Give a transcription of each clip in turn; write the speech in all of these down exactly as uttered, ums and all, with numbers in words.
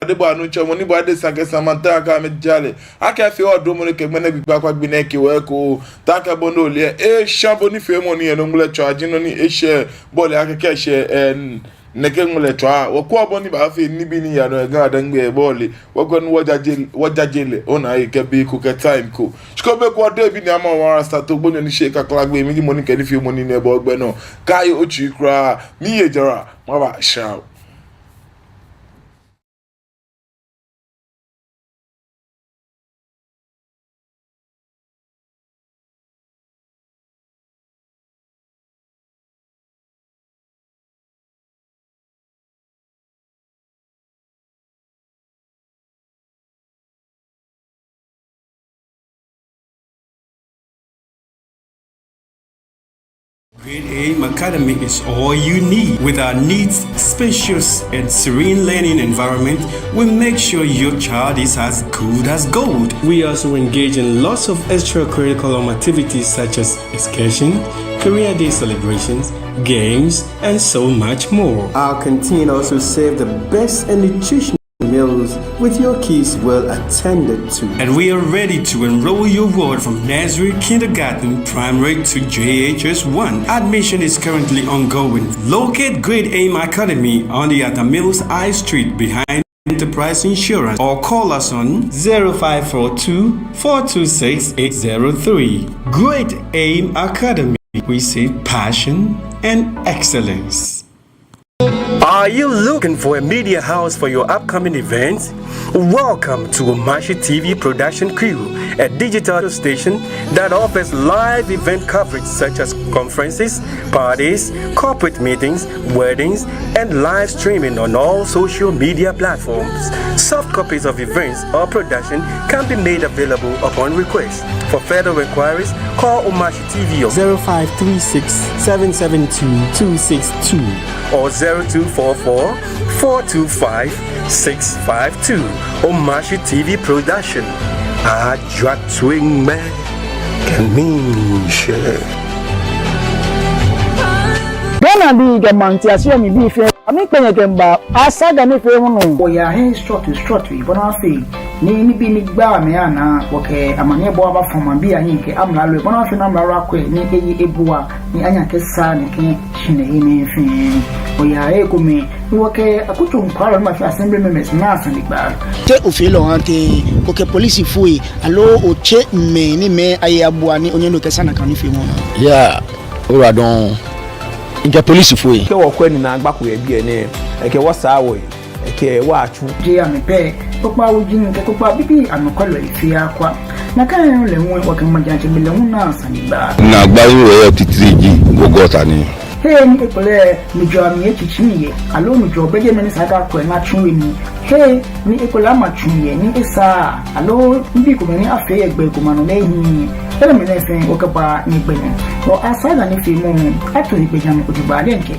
Adebɔɔ Anutsɔmɔ ni bɔ adesa kɛ Samantha kɛ amɛjale. Akɛ fee odromɔ nɛɛ kɛ ŋmɛnɛ gbi kpakpa gbi nɛɛ kɛ wɔ eko. Taakɛ bɔ ni ole, esha bɔ ni feemɔ nɛɛ yɛ nɔ ŋmɛlɛtswaa ji nɔ ni eshɛ bɔ lɛ akɛ kɛ eshɛ, eh, nɛkɛ ŋmɛlɛtswaa. Wɔkwɛɔ bɔ ni baafee nibii ni yaa nɔ yɛ GaDangme bɔ lɛ. Wɔkwɛɔ ni wɔjaje, wɔjaje lɛ. Ona ekɛɛ be ko kɛ time ko. Shi kɛ be ko de bi ni ama wara start to gbonyo ni shi kakla gbɛ mi ji mɔ ni kɛ nifeemɔ nɛɛ bɔ gbɛ nɔ. Kaaye otsui kwraa. Miiye jara. Maba shao. Great Aim Academy is all you need. With our neat, spacious, and serene learning environment, we make sure your child is as good as gold. We also engage in lots of extracurriculum activities such as excursion, career day celebrations, games, and so much more. Our canteen also serve the best and nutritious meals with your kids well attended to. And we are ready to enroll your ward from nursery, kindergarten, primary to J H S one. Admission is currently ongoing. Locate Great Aim Academy on the Atta Mills High Street behind Enterprise Insurance or call us on zero five four two, four two six, eight zero three. Great Aim Academy, we see passion and excellence. Are you looking for a media house for your upcoming events? Welcome to Omashi T V production crew, a digital station that offers live event coverage such as conferences, parties, corporate meetings, weddings, and live streaming on all social media platforms. Soft copies of events or production can be made available upon request. For further inquiries, call Omashi T V on zero five three six, seven seven two, two six two or zero two four four, four two five, six five two. Omashi T V production. Ajwa twin me. Kɛ mi shɛ. Ghanabii kɛ maŋtiase mli bii fɛɛ, amɛkpee nyɛ kɛmiiba Asaga nifeemɔ nɔ. Wɔyaa he srɔtoi srɔtoi bɔ ni afee ni nibii ni gbaa mɛi anaa, wɔkɛ amaniɛbɔɔ abafɔ maŋbii ahiɛ kɛ amralo, bɔ ni afee ni amralo akwɛ ni eye ebua ni anyɛ akɛsaa nɛkɛ shihilɛ nɛɛ fɛɛ. Wɔyaa he komɛi ni wɔkɛ akutso nɔkwɛlɔi ni ma fee assembly members naa sane gba. Te ofeɔ lɛ ohaa tɛŋŋ, okɛ polisifoi, aloo otsɛ mɛi ni mɛi aye abua ni onyɛ ni okɛsaa nakai nifeemɔ? Yeah, ora dɔŋŋ. Mikɛ polisifoi. Kɛ wɔkwɛ ni naagba ko yɛ biɛ nɛɛ, ekɛ wɔ saa wɔyi, ekɛ wɔ atsu. Jeee amɛ pɛ, kpokpaa wuji kɛ kpokpaa bibii anɔkwɛlɔi fɛɛ akwa. Nakai nɔŋŋ lɛ hu wɔkɛ majiatsɛmɛi lɛ hu naa sane gba. Naagbai ni wɔyɔɔ titri ji gɔgɔta ni. He ni ekolɛ nujɔɔ amli etsitsi yɛ, aloo nujɔɔ bɛ jɛmɛ ni esa akɛ akwɛ ni atsu he nii. He ni ekolɛ ama tsu yɛ ni esaaa, aloo nibii komɛi ni afee yɛ gbɛ ko ma nɔ ni ehiii. Enɛɛmɛi fɛɛ wɔkɛbaa nyɛgbɛ nɔ. Wɔ Asaga nifeemɔ, ato egbɛjianɔ ojogbaŋŋ diɛŋtsɛ.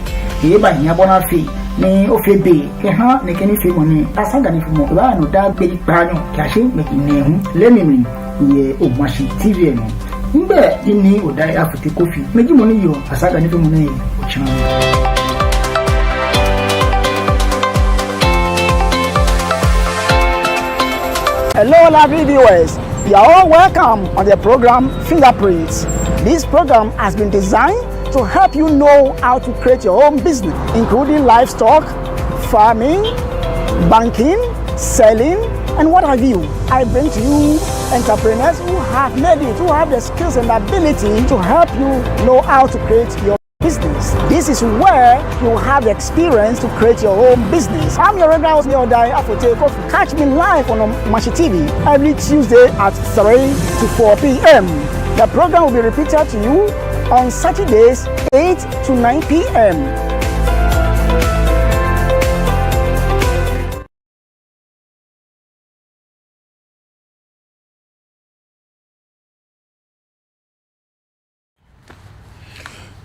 Ebaahia bɔ ni afee ni ofee be kɛha nɛkɛ nifeemɔ nɛɛ. Asaga nifeemɔ, ebaa nɔ daa gbi kpaanyɔ kɛyashi ŋmɛji nɛɛhu lɛ mli yɛ Omashi T V lɛ nɔ. Migbɛi ji Nii Odai Afotey Kofi. Mi ji mɔ ni yɔɔ Asaga nifeemɔ nɛɛ otsiamɔ. Hello, lovely viewers. You are all welcome on the program Fingerprints. This program has been designed to help you know how to create your own business, including livestock, farming, banking, selling, and what have you. I bring to you entrepreneurs who have made it, who have the skills and ability to help you know how to create your business. This is where you have the experience to create your own business. I'm your regular host, Nii Odai Afotey Kofi. Catch me live on Omashi T V every Tuesday at three to four p.m. The program will be repeated to you on Saturdays, eight to nine p.m.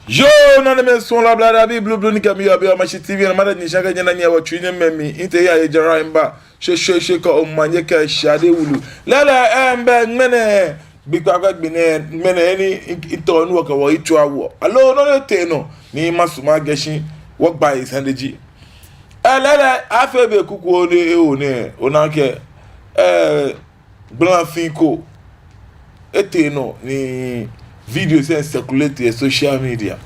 Yoo, nanemɛi suɔlɔi, ablade abii blublu ni kɛ mi yɔɔ biɛ Omashi T V nɔ, mada nyɛ shi akɛ nyɛna nyɛ wɔ tsui nyɛmɛ mi, mitee yaye jara miba shweshweeshwe kɛ omanye kɛ shade wulu. Lɛɛlɛŋ, eh, migbɛ ŋmɛnɛ gbi kpakpa gbi nɛɛ, ŋmɛnɛ he ni mitao ni wɔkɛ wɔyi tsuɔ wɔ. Aloo nɔ ni tee nɔ ni masumɔ akɛ shi wɔgba he sane ji, Ɛɛ, lɛɛlɛŋ, afee be kukuoo ni ewo nɛɛ, ona akɛ, ɛɛ, gbalafin ko, etee nɔ ni videos lɛ circulate yɛ social media.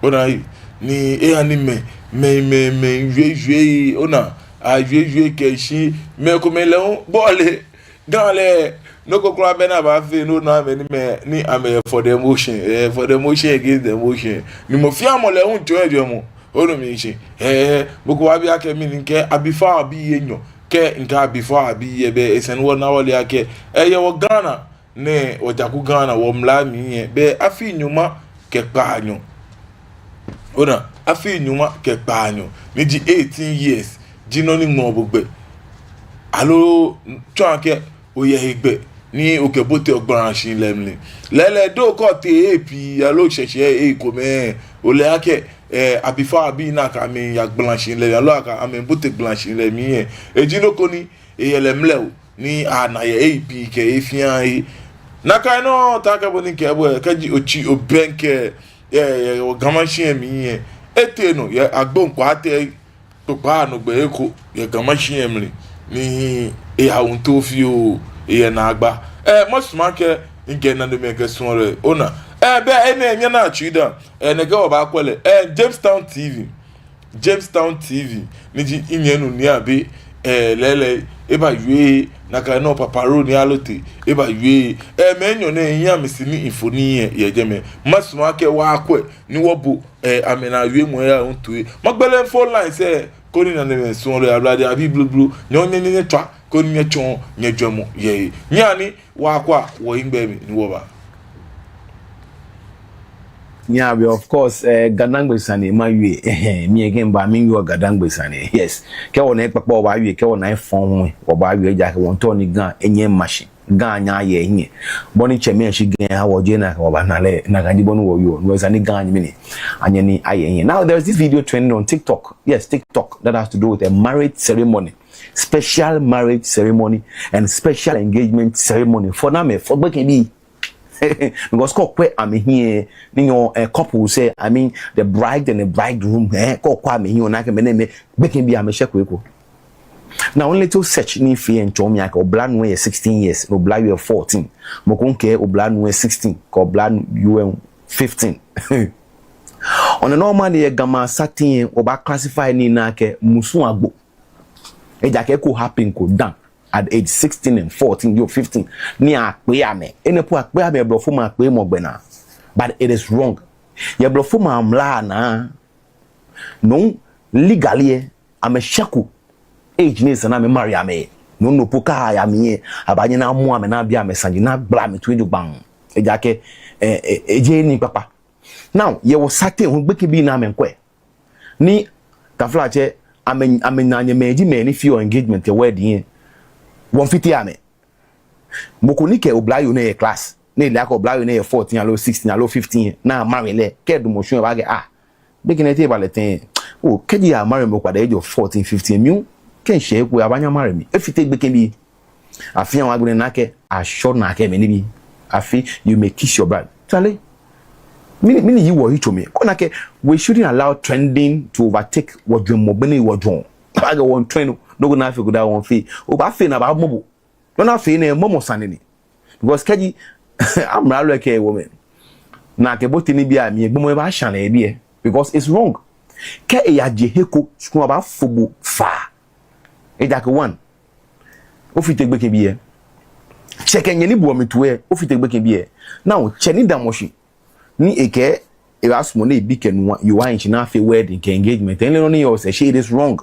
Ona, ni eha ni mɛi, mɛi, mɛi, mɛi, jwɛi, jwɛi, ona, ajwɛi, jwɛi kɛshi, mɛi komɛi lɛ hu, bo ole, Ga lɛ, nɔ ko kwraa bɛ ni abaafee, no, no, amɛ ni mɛi, ni amɛ for the motion, eh, for the motion, against the motion. Ni mɔ fɛɛ mɔ lɛ hu tsɔɔ ejwɛŋmɔ, onu mishishi. Eh, mɔ ko baabi akɛ mɛni, kɛ abifao abii enyɔ, kɛ mikɛɛ abifao abii lɛ, bɛ esa ni wɔna wɔle akɛ, eh, yɛ wɔ Ghana, ni wɔjaku Ghana, wɔmla mli lɛ, bɛ afii nyɔŋma kɛ kpaanyɔ. Ona, afii nyɔŋma kɛ kpaanyɔ, ni ji eighteen years, ji nɔ ni ŋmɛɔ bo gbɛ. Aloo tsɔɔ akɛ oyɛ hegbɛ ni okɛboteɔ gbalashihilɛ mli. Lɛɛlɛŋ, do kɔ te ei pii, aloo shɛshɛ ei komɛi, ole akɛ, eh, abifao abii nakai amɛya gbalashihilɛ, aloo akɛ amɛbote gbalashihilɛ mli lɛ. Eji nɔ ko ni eyɛ lɛ mlɛo, ni ana yɛ ei pii kɛ ei fɛɛ ei. Nakai nɔŋŋ taakɛ bɔ ni mikɛɛ bo lɛ, kɛji otsi obɛŋkɛ, yɛ, yɛ, yɛ Ga Mashie mli lɛ, etee nɔ yɛ Agbonko Ate kpokpaa nɔ gbɛ eko yɛ Ga Mashie mli, ni eyawu ntoo fioo, eyɛ naagba. Eh, masumɔ akɛ mikɛ nanemɛi kɛ suɔlɔi, ona. Eh, bɛ enɛ nyɛnaa tsuida, eh, nɛkɛ wɔbaakwɛ lɛ, eh, Jamestown T V. Jamestown T V, ni ji minyɛmi nuu Nii Abe, eh, lɛɛlɛŋ, ebawie, nakai nɔŋŋ Papa Ro Nii Allotey, ebawie, eh, mɛi enyɔ nɛɛ, miya misi ni mfoniri lɛ yɛ jɛmɛ. Masumɔ akɛ wɔkwɛ, ni wɔbo, eh, amɛnaa wiemɔi lɛ hu toi. Magbele phone lines lɛ, koni nanemɛi suɔlɔi, ablade abii blublu, nyɛ hu nyɛ, nyɛ, nyɛtswa, koni nyɛtsɔɔ nyɛjwɛŋmɔ yɛ he. Nyɛhaa ni wɔkwɛa wɔhiŋmɛi mli ni wɔba. Yeah, well, of course, eh, Gadangbe sane, mawie, eh, eh, mi again, but mi wieɔ Gadangbe sane, yes. Kɛ wɔna ekpakpa wɔbaawie, kɛ wɔna efɔŋ hu wɔbaawie, ejaakɛ wɔmiitao ni Ga anyɛ ama shi, Ga anyɛ aya hiɛ. Bɔ ni tsɛmɛi shi Ga ha wɔ, jeee nakai wɔbaana lɛ, nakai ji bɔ ni wɔwieɔ, no esa ni Ga anyɛ mɛni, anyɛ ni aya hiɛ. Now, there is this video trending on TikTok. Yes, TikTok, that has to do with a marriage ceremony, special marriage ceremony, and special engagement ceremony. For now, me, for gbekɛbii. Because kɛ okwɛ amɛhiɛ, ni yɔɔ, eh, couples lɛ, I mean, the bride and the bridegroom, eh, kɛ okwɛ amɛhiɛ, ona akɛ mɛnɛmɛi, gbekɛbii amɛshɛko eko. Now, only to search ni mifee lɛ miitsɔɔ mi akɛ oblanuu lɛ yɛ sixteen years, ni oblayoo lɛ fourteen. Mɔ ko miikɛɛ oblanuu lɛ sixteen, kɛ oblayoo lɛ fifteen. On a normal day, Gamɛi asateŋ lɛ, wɔbaa classify nii ni akɛ musu agbo. Ejaakɛ eko happen ko dã at age sixteen and fourteen, yoo, fifteen. Ni akpee amɛ. Enɛ po akpee amɛ yɛ blɔfomɛi akpeemɔ gbɛ naa. But it is wrong. Yɛ blɔfomɛi amla naa, no legally lɛ, amɛshɛko age ni esa ni amɛ marry amɛ. No nɔ po kɛ aya mli lɛ, abaanyɛ ni amɔ amɛ ni abi amɛ saji ni agbala amɛtoi jogbaŋŋ. Ejaakɛ, eh, eh, ejeee nii kpakpa. Now, yɛ wɔsateŋ hu gbekɛbii ni amɛmiikwɛ. Ni, taflatsɛ, amɛ, amɛnanemɛi ji mɛi ni feɔ engagement kɛ wedding lɛ. Wɔmiifite amɛ. Mɔ ko ni kɛ oblayoo nɛɛ yɛ class, ni ele akɛ oblayoo nɛɛ yɛ fourteen aloo sixteen aloo fifteen, ni amarry lɛ, kɛ edamɔ shi lɛ ebaakɛɛ, ah, gbekɛ nɛɛ te eba lɛ tɛŋŋ? Oh, kɛji amarry mɔ ko at the age of fourteen, fifteen, mi hu, kɛ mishɛ he ko lɛ abaanyɛ amarry mi. Efite gbekɛbii. Afii awa gbɛ naa akɛ, ashɔ naa akɛ mɛni bi. Afii, you may kiss your bride. Charlie, mɛni, mɛni yɔɔ wɔyitso mli? Kɛ ona akɛ, we shouldn't allow trending to overtake wɔjwɛŋmɔ, bɔ ni wɔjwɛŋɔ. Akɛ wɔmiitrend, nɔ ko ni afee ko daa wɔmiifee. Obaafee ni abaamɔ bo. Nɔ ni afee nɛɛ, mɔmɔ sane ni. Because kɛji, amralo lɛ kɛɛ wɔmɛ, ni akɛbote nibii amli lɛ, gbɔmɔ lɛ baashã lɛ yɛ biɛ. Because it's wrong. Kɛ eyaje he ko, shi kɛ abaafo bo faa. Ejaakɛ one, ofite gbekɛbii lɛ. Tsɛ kɛ nyɛ ni boɔ mi toi lɛ, ofite gbekɛbii lɛ. Now, tsɛ ni damɔ shi, ni ekɛɛ ebaasumɔ ni ebi kɛ nuu lɛ ahi shi ni afee wedding kɛ engagement, ele nɔ ni yɔɔ sɛɛ, shi it is wrong.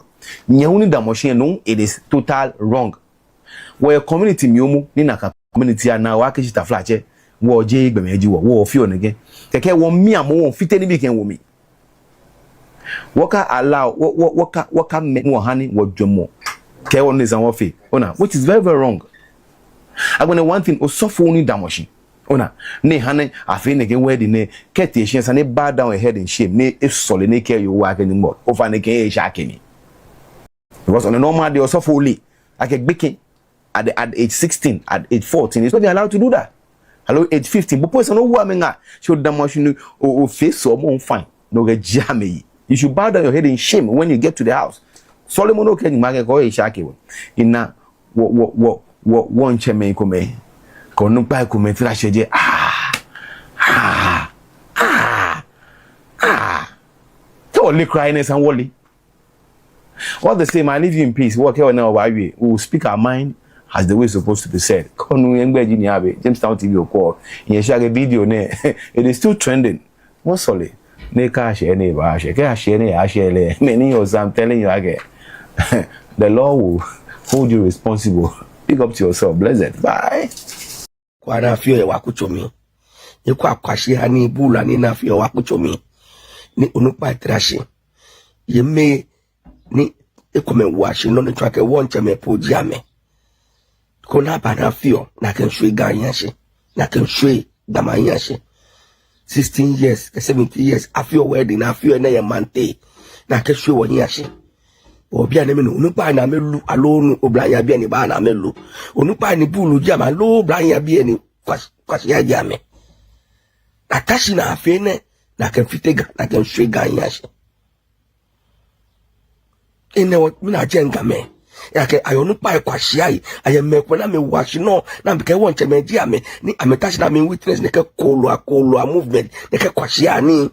Nyɛ hu ni damɔ shi lɛ, no, it is total wrong. Wɔyɛ community mli momo, ni nakai community lɛ naa wɔkɛɛ shi, taflatsɛ, wɔ jeee gbɔmɛi ji wɔ, wɔfeɔ nɛkɛ. Kɛkɛ wɔmiimɔ, wɔmiifite nibii kɛwo mli. Wɔka allow, wɔ, wɔ, wɔka, wɔka mɛi ni wɔha ni wɔjwɛŋmɔ kɛɛ wɔ nɔ ni esa ni wɔfee. Ona, which is very, very wrong. Agbɛnɛ one thing, osɔfo ni damɔ shi, ona, ni eha ni afee nɛkɛ wedding nɛɛ, kɛ etee shi lɛ esa ni e-bow down e-head in shame, ni esɔle ni ekɛɛ Yehowa akɛ Nyɔŋmɔ, ofainɛ kɛ eshɛ akɛ mi. Because on a normal day, osɔfo le akɛ gbekɛ at the, at age sixteen, at age fourteen, he's not even allowed to do that. Aloo age fifteen, bo po esa ni owo amɛ ŋaa, shi odamɔ shi ni o, ofee sɔɔmɔ fine, ni okɛjie amɛ yi. You should bow down your head in shame when you get to the house. Sɔlemɔ ni okɛɛ Nyɔŋmɔ akɛ kɔ ye shake wɔ. Ina wɔ, wɔ, wɔ, wɔ, wɔŋtsɛmɛi komɛi, kɛ onukpai komɛi tara shi jɛ. Ah, ah, ah, ah. Kɛ wɔle kwraa lɛ, esa ni wɔle. All the same, I leave you in peace. Wɔkɛ wɔnaa wɔbaawie. We will speak our mind as the way it's supposed to be said. Kɛ onu yɛ ŋgbɛ ji ni abe Jamestown T V okɔ. Nyɛsumɔɔ akɛ video nɛɛ, it is still trending. Wɔsɔle. Ni kɛ ashɛ ni ebaashɛ. Kɛ ashɛ ni ashɛ lɛ. Many years I'm telling you again. The law will hold you responsible. Big up to yourself. Blessed. Bye. Kwɛ ni afeɔ yɛ wɔ akutso mli. Ni kwɛ kwashia ni buulu ni afeɔ yɛ wɔ akutso mli. Ni onukpai tara shi. Yɛ mɛi ni ekomɛi wa shi nɔ ni tsɔɔ akɛ wɔŋtsɛmɛi po ji amɛ. Koni aba ni afeɔ, ni akɛshwie Ga hiɛ shi, ni akɛshwie gbɔmɔ hiɛ shi. Sixteen years, kɛ seventeen years, afeɔ wedding, ni afeɔ enɛ yɛ maŋ teŋ, ni akɛshwie wɔhiɛ shi. Wɔ biɛ nɛɛ mli nɔ, onukpai ni amɛlu, aloo nuu oblahii abii ni ba ni amɛlu. Onukpai ni buulu ji amɛ, aloo oblahii abii ni kwash-, kwashia ji amɛ. Ata shi ni afee enɛ, ni akɛfite Ga, ni akɛshwie Ga hiɛ shi. Enɛ wɔ, mina jɛ Gamɛi. Ejaakɛ ayɛ onukpai kwashiai, ayɛ mɛi komɛi ni amɛwa shi nɔ, ni amɛkɛɛ wɔŋtsɛmɛi ji amɛ, ni amɛta shi ni amɛ witness nɛkɛ kooloi, kooloi movement, nɛkɛ kwashia nii.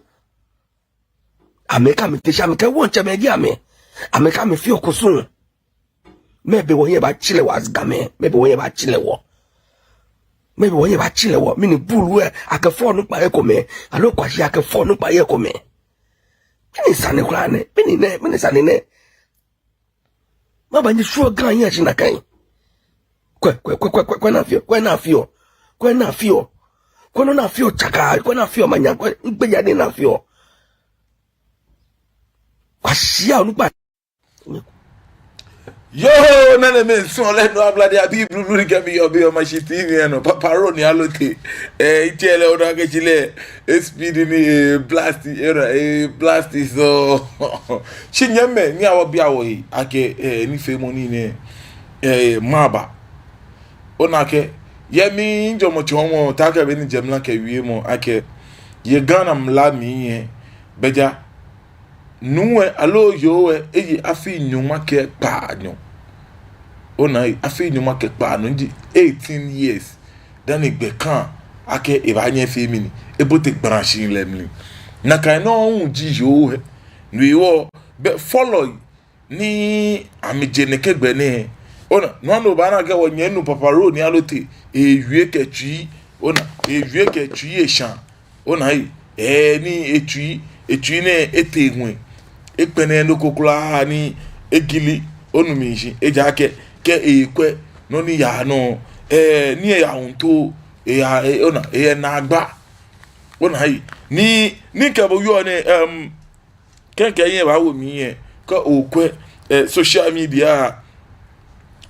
Amɛkɛɛ amɛte shi amɛkɛɛ wɔŋtsɛmɛi ji amɛ. Amɛkɛɛ amɛfeɔ kusum. Mɛɛ be wɔhiɛ baatsirɛ wɔ as Gamɛi? Mɛɛ be wɔhiɛ baatsirɛ wɔ? Mɛɛ be wɔhiɛ baatsirɛ wɔ? Mɛni buulu lɛ akɛfɔ onukpa ekomɛi, aloo kwashi akɛfɔ onukpa ekomɛi? Mɛni sane kwraa nɛ? Mɛni nɛ? Mɛni sane nɛ? Mɛɛba nyɛshwieɔ Ga hiɛ shi nakai? Kwɛ, kwɛ, kwɛ, kwɛ, kwɛ, kwɛ ni afeɔ, kwɛ ni afeɔ, kwɛ ni afeɔ, kwɛ nɔ ni afeɔ tsaka, kwɛ ni afeɔ manya, kwɛ ŋgbɛjianɔ ni afeɔ. Kwashia onukpa. Yoo, nɛnɛmɛi, ŋsumɔlɔi, no Ablade abii blublu ni kɛ mi yɔɔ biɛ yɛ Omashi T V lɛ nɔ, Papa Ro Nii Allotey. Eh, etsɛ lɛ, ona akɛ tsi lɛ, eh, speed ni, eh, blast, eh, eh, blast so. Shi nyɛmimɛi, nyɛhaa wɔbia wɔhe akɛ, eh, nifeemɔ nɛɛ, eh, maba. Ona akɛ, yɛ mijwɛŋmɔ tsɔɔmɔ, taakɛ bɔ ni mijɛ mla kɛ wiemɔ akɛ, yɛ Ghana mla mli lɛ, bɛja nuu lɛ aloo yoo lɛ eye afii nyɔŋma kɛ kpaanyɔ. Ona, afii nyɔŋma kɛ kpaanyɔ ji eighteen years. Dani gbɛ kã akɛ ebaanyɛ efee mɛni, ebote gbalashihilɛ mli. Nakai nɔŋŋ ji yoo lɛ. No hewɔ, bɛ fɔlɔi ni amɛje nɛkɛ gbɛ nɛɛ. Ona, no hewɔ obaana akɛ wɔnyɛmi nuu Papa Ro Nii Allotey, ewie kɛ tsui, ona, ewie kɛ tsui esha. Ona, eh, eh, ni etsui, etsui nɛɛ etee ŋwɛi. Ekpɛlɛɛɛ nɔ ko kwraa ni egili, onu mishishi, ejaakɛ, kɛ ekwɛ nɔ ni yaa nɔ, eh, ni eya ŋuto, eya, eh, ona, eya naagba. Ona, eh, ni, ni kɛ bo yɔɔ nɛɛ, em, kɛ, kɛ nyɛba wo mi lɛ, kɛ okwɛ, eh, social media,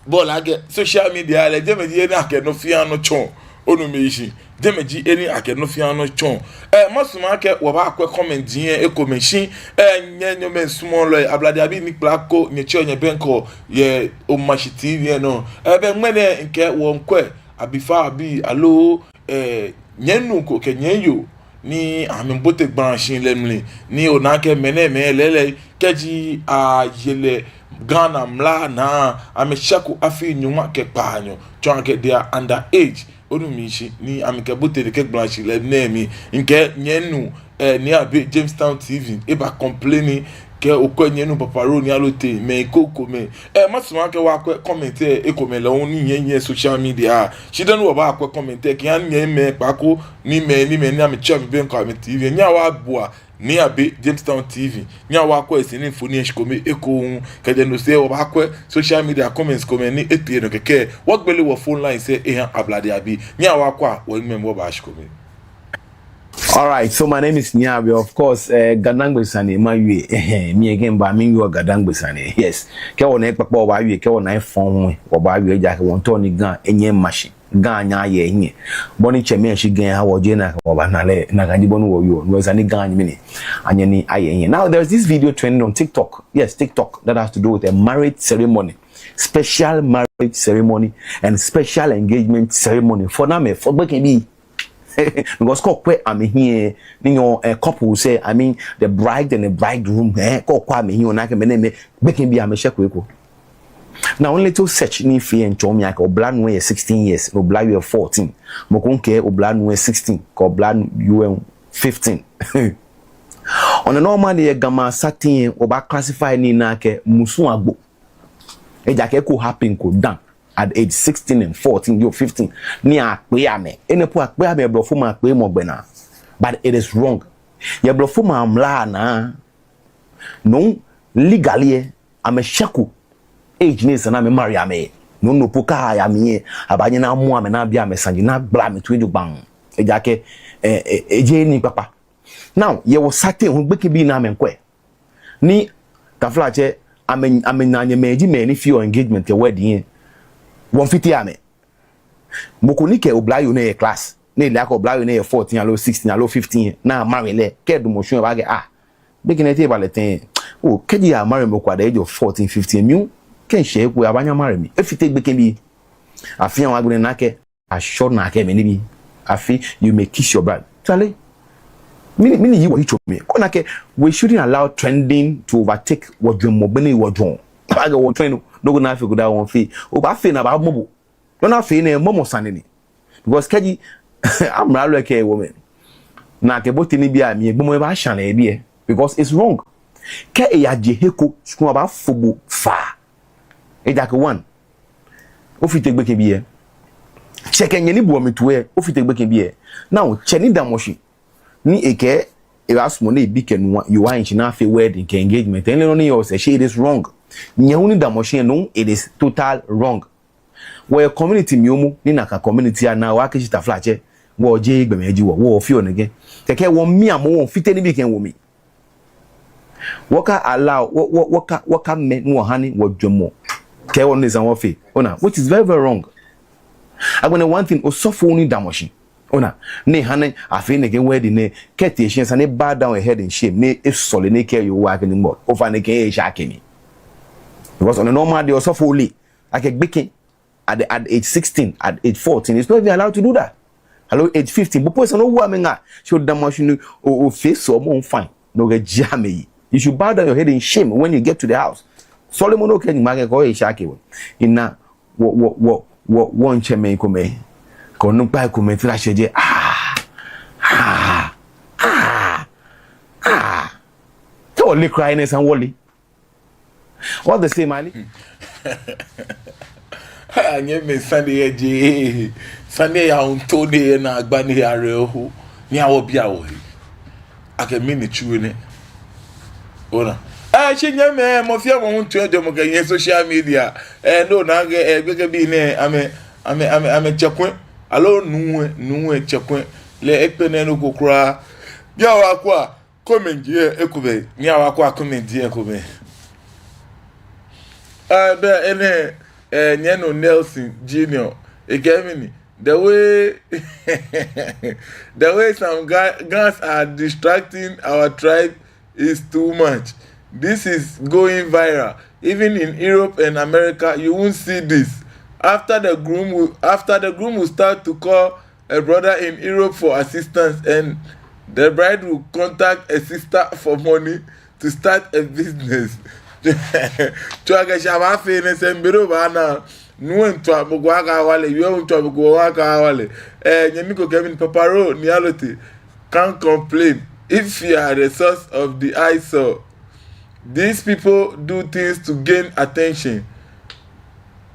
bo ole akɛ social media lɛ, jɛmɛ ji he ni akɛ nɔ fiaa nɔ tsɔɔ, onu mishishi, jɛmɛ ji he ni akɛ nɔ fiaa nɔ tsɔɔ. Eh, masumɔ akɛ wɔbaakwɛ comment lɛ ekomɛi shi, eh, nyɛ, nyɛmimɛi ŋsumɔlɔi, Ablade abii ni kpla ko, nyɛtsɛɔ nyɛbɛŋkɛɔ yɛ Omashi T V lɛ nɔ. Eh, bɛ ŋmɛnɛ mikɛ wɔŋkwɛ abifao abii aloo, eh, nyɛminuu ko kɛ nyɛmiyoo ni amɛbote gbalashihilɛ mli, ni ona akɛ mɛnɛmɛi lɛɛlɛŋ kɛji aye lɛ Ghana mla naa, amɛshɛko afii nyɔŋma kɛ kpaanyɔ, tsɔɔ akɛ they are under age, onu mishishi, ni amɛkɛbote nɛkɛ gbalashihilɛ nɛɛ mli. Mikɛ nyɛminuu, eh, Nii Abe Jamestown T V, eba complain kɛ okwɛ nyɛminuu Papa Ro Nii Allotey, mɛi krokomɛi. Eh, masumɔ akɛ wɔkwɛ comment lɛ ekomɛi lɛ hu ni nyɛyɛ social media. Shi dani wɔbaakwɛ comment lɛ, kɛ nyɛmimɛi kpla ko, ni mɛi, ni mɛi ni amɛtsɛɔ mi bɛŋkɛɔ amɛ T V, nyɛhaa wɔbua Nii Abe Jamestown T V. Nyɛhaa wɔkwɛ esini mfoniri lɛ shikome ekoŋŋ. Kɛjɛ no sɛɛ wɔbaakwɛ social media comments komɛi ni etee nɔ kɛkɛ. Wɔgbele wɔ phone lines lɛ eha Ablade abii. Nyɛhaa wɔkwɛa, wɔnyɛmimɛi, wɔbaa shikome. All right, so my name is Nii Abe. Of course, eh, Gadangme sane mawie. Ehe, mi again, ba mi yɔɔ Gadangme sane. Yes. Kɛ wɔna ekpakpa wɔbaawie, kɛ wɔna efɔŋ hu wɔbaawie, ejaakɛ wɔmiitao ni Ga anyɛ ama shi. Ga anyɛ aya hiɛ. Bɔ ni tsɛmɛi shi Ga ha wɔ, jeee nakai wɔbaana lɛ, nakai ji bɔ ni wɔyɔɔ. No esa ni Ga anyɛ mɛni, anyɛ ni aya hiɛ. Now, there's this video trending on TikTok. Yes, TikTok. That has to do with a marriage ceremony. Special marriage ceremony and special engagement ceremony. For now, me, for gbekɛbii. Because kɛ okwɛ amɛhiɛ, ni yɔɔ, eh, couples, eh, I mean, the bride and the bridegroom, eh, kɛ okwɛ amɛhiɛ, onaa akɛ mɛnɛmɛi, gbekɛbii amɛshɛko eko. Now, only to search ni fee and chow mi akɛ oblanuu yɛ sixteen years, ni oblayoo yɛ fourteen. Mɔ ko miikɛɛ oblanuu yɛ sixteen, kɛ oblayoo yɛ fifteen. On a normal day, Ga maŋ satin, obaa classify nii ni akɛ musu agbo. Ejaakɛ eko happen ko dã at age sixteen and fourteen, yoo fifteen. Ni akpee amɛ. Enɛ po akpee amɛ yɛ blɔfomɛi akpeemɔ gbɛ naa. But it is wrong. Yɛ blɔfomɛi amla naa, no legally lɛ, amɛshɛko age ni esa ni amɛmarry amɛ. No nɔ po kɛ aya mli lɛ, abaanyɛ ni amɔ amɛ ni abi amɛ saji ni agbala amɛtoi jogbaŋŋ. Ejaakɛ, eh, eh, ejeee nii kpakpa. Now, yɛ wɔ satin hu gbekɛbii ni amɛmiikwɛ. Ni, taflatsɛ, amɛ, amɛnanemɛi ji mɛi ni feɔ engagement kɛ wedding lɛ. Wɔmiifite amɛ. Mɔ ko ni kɛ oblayoo nɛɛ yɛ class, ni ele akɛ oblayoo nɛɛ yɛ fourteen aloo sixteen aloo fifteen, ni amarry lɛ, kɛ edamɔ shi lɛ ebaakɛɛ, ah, gbekɛ nɛɛ te eba lɛ tɛŋŋ? Oh, kɛji amarry mɔ ko at the age of fourteen, fifteen, mi hu, kɛ mishɛ he ko lɛ abaanyɛ amarry mi. Efite gbekɛbii. Afee aŋ agbɛnɛ ni akɛ, ashɔ ni akɛ mɛni bi. Afee, you may kiss your bride. Charlie, mɛni, mɛni ji wɔyitso mli? Kɛ ona akɛ, we shouldn't allow trending to overtake wɔjwɛŋmɔ, bɔ ni wɔjwɛŋɔ. Akɛ wɔtrend, nɔ ko ni afeko daa wɔmiifee. Obaafee ni abaamɔ bo. Nɔ ni afee nɛɛ, mɔmɔ sane ni. Because kɛji amralo lɛ kɛɛ wɔmɛ, ni akɛbote nibii amli lɛ, gbɔmɔ lɛ baashã lɛ yɛ biɛ. Because it's wrong. Kɛ eyaje he ko, shi kɛ abaafo bo faa. Ejaakɛ one, ofite gbekɛbii lɛ. Tsɛ kɛ nyɛ ni boɔ mi toi lɛ, ofite gbekɛbii lɛ. Now, tsɛ ni damɔ shi ni ekɛɛ ebaasumɔ ni ebi kɛ nuu lɛ ahi shi ni afee wedding kɛ engagement, ele nɔ ni yɔɔ sɛɛ, shi it is wrong. Nyɛ hu ni damɔ shi lɛ, no, it is total wrong. Wɔyɛ community mli momo, ni nakai community lɛ anaa wɔ akɛ shi taflatsɛ, wɔjeee gbɔmɛi ji wɔ, wɔfeɔ nɛkɛ. Kɛkɛ wɔmiamɔ wɔfite nibii kɛwo mli. Wɔka allow, wɔ, wɔ, wɔka, wɔkamɛ ni wɔha ni wɔjwɛŋmɔ kɛ wɔ nɔ ni esa ni wɔfee. Ona, which is very, very wrong. Agbɛnɛ one thing, osɔfo ni damɔ shi, ona, ni eha ni afee nɛkɛ wedding nɛɛ, kɛ etee shi lɛ esa ni e-bow down e-head in shame, ni esɔle ni ekɛɛ Yehowa akɛ Nyɔŋmɔ, ofainɛ kɛ eshake mi. Because on a normal day, osɔfo lɛ, akɛ gbekɛ at the, at age sixteen, at age fourteen, he's not even allowed to do that. Aloo age fifteen, bo po esa ni owo amɛ ŋaa, shi odamɔ shi ni o, ofee sɔɔmɔ fine, ni okɛjie amɛyi. You should bow down your head in shame when you get to the house. Sɔlemɔ ni okɛɛ Nyɔŋmɔ akɛ kɛ eshake bo. Ina wɔ, wɔ, wɔ, wɔ, wɔŋtsɛmɛi komɛi, kɛ onukpai komɛi tara shɛ jɛi, ah, ah, ah, ah. Kɛ wɔle kwraa lɛ esa ni wɔle. What they say, Mali? Ah, nyɛmɛi, sane yɛ jeŋ. Sane yɛ ahunto ni yɛ naagba ni yɛ awerɛho. Ni awɔ bi awɔ he. Akɛ mɛni tsuɔ nɛ. Ona. Eh, shi nyɛmɛi, mɔ fɛɛ mɔ hu tsuɔ jɔɔmɔ kɛnyiɛ social media. Eh, no naa akɛ, eh, gbekɛbii nɛɛ, amɛ, amɛ, amɛ, amɛtsɛkwɛ. Aloo nuu lɛ, nuu lɛ tsɛkwɛ. Lɛ ekpɛlɛɛɛ nɔ ko kwraa. Bianɛ wɔkwɛa comment lɛ ekomɛi, ni wɔkwɛa comment lɛ ekomɛi. Ah, bɛ enɛ, eh, nyɛminuu Nelson Junior, ekɛɛ mɛni, the way, the way some Ga-, Gans are distracting our tribe is too much. This is going viral. Even in Europe and America, you won't see this. After the groom will, after the groom will start to call a brother in Europe for assistance, and the bride will contact a sister for money to start a business. Tsɔɔ akɛ shi abaafee enɛ sɛɛ, be ni obaana nuu lɛ miitswa mɔ ko akɛ awa lɛ, yoo lɛ miitswa mɔ ko akɛ awa lɛ. Eh, nyɛmi ko kɛɛ mɛni, Papa Ro Nii Allotey, can't complain if you are the source of the eyesore. These people do things to gain attention.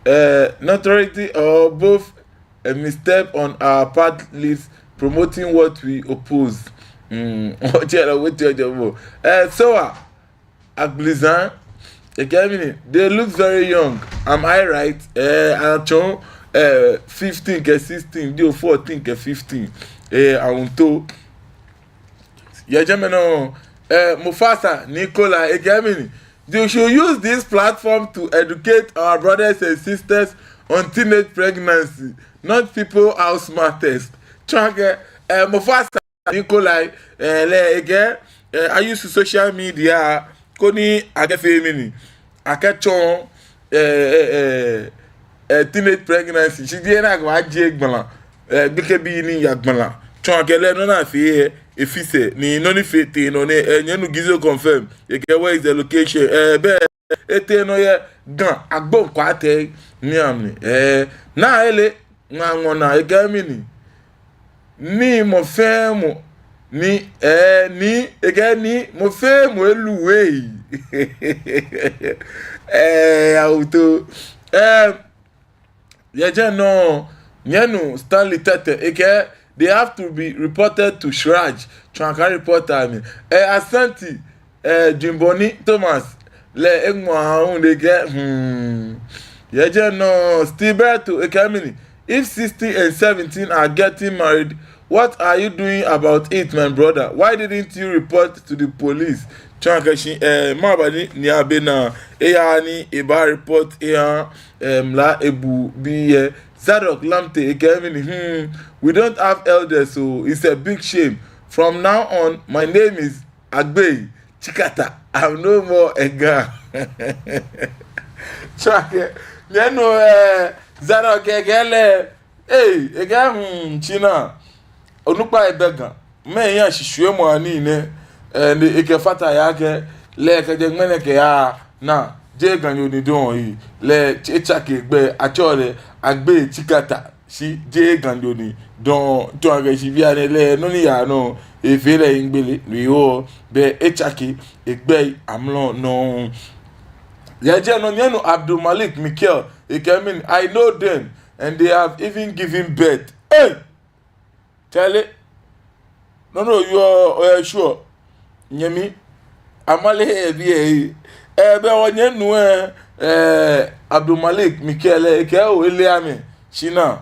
Uh, notoriety or both a misstep on our part leads promoting what we oppose. Mm, ɔjɛ la wetin ɔjɛ bo. Eh, so, ah, Agblizan, ekɛɛ mɛni, they look very young. Am I right? Eh, atsɔɔ, eh, fifteen kɛ sixteen, di o fourteen kɛ fifteen. Eh, ahunto. Yɛ jɛmɛ nɔŋŋ, eh, Mufasa Nicola, ekɛɛ mɛni, they should use this platform to educate our brothers and sisters on teenage pregnancy, not people house matters. Tsɔɔ akɛ, eh, Mufasa Nicola, eh, lɛ ekɛɛ, eh, a-use social media koni akɛfee mɛni, akɛtsɔɔ, eh, eh, eh, eh, teenage pregnancy. Shi jeee nakai, wɔjie gbala, eh, gbekɛbii ni yaa gbala. Tsɔɔ akɛ lɛ nɔ ni afee lɛ, efee sɛɛ, ni nɔ ni fee tee nɔ nɛɛ, eh, nyɛnu Gizo confirm, ekɛɛ where is the location, eh, bɛ, etee nɔ yɛ Ga, Agbonkwatɛ, ni amli, eh, naa ele, ŋa ŋɔ naa, ekɛɛ mɛni, ni mɔ fɛɛ mɔ, ni, eh, ni, ekɛɛ ni, mɔ fɛɛ mɔ elu wei. Eh, awuto, eh, Yɛ jɛi nɔŋŋ, nyɛnu Stanley Tɛtɛ, ekɛɛ, they have to be reported to Shraj. Tsɔɔ akɛ report amɛ. Eh, Asante, eh, Jimboni Thomas, lɛ eŋma ahu lɛ ekɛɛ, hmm. Yɛ jɛi nɔŋŋ, Stiberto, ekɛɛ mɛni, if sixteen and seventeen are getting married, what are you doing about it, my brother? Why didn't you report to the police? Tsɔɔ akɛ shi, eh, mɛɛba ni, ni abe naa, eya ni, eba report, eya, eh, mla ebu bi yɛ. Zadok Lamte, ekɛɛ mɛni, hmm, we don't have elders, so it's a big shame. From now on, my name is Agbei Chikata. I'm no more a Ga. Tsɔɔ akɛ, nyɛnu, eh, Zadok kɛkɛ lɛ, eh, ekɛɛ, hmm, shi naa, onukpai bɛ Ga. Mɛi ya shishwiemɔ anii nɛɛ, eh, ni ekɛfata he akɛ, lɛ kɛjɛ ŋmɛnɛ kɛyaa, naa, jeee Ganyo ni dɔŋŋ yɛ, lɛ, etsake egbɛi, atsɛɔ lɛ, Agbei Chikata, shi jeee Ganyo ni dɔŋŋ, tsɔɔ akɛ shi bianɛ lɛ, nɔ ni yaa nɔ, efee lɛ hiɛgbele, no hewɔ, bɛ etsake egbɛi amrɔ nɔŋŋ. Yɛ jɛi nɔŋŋ, nyɛnu Abdul Malik Mikel, ekɛɛ mɛni, I know them, and they have even given birth. Hey! Charlie, no, no, you are, uh, sure. Nyɛmi, amale ebi, eh, eh, bɛ wɔ nyɛnu, eh, eh, Abdul Malik Mikel, eh, ekɛɛ o, ele amɛ, shi naa,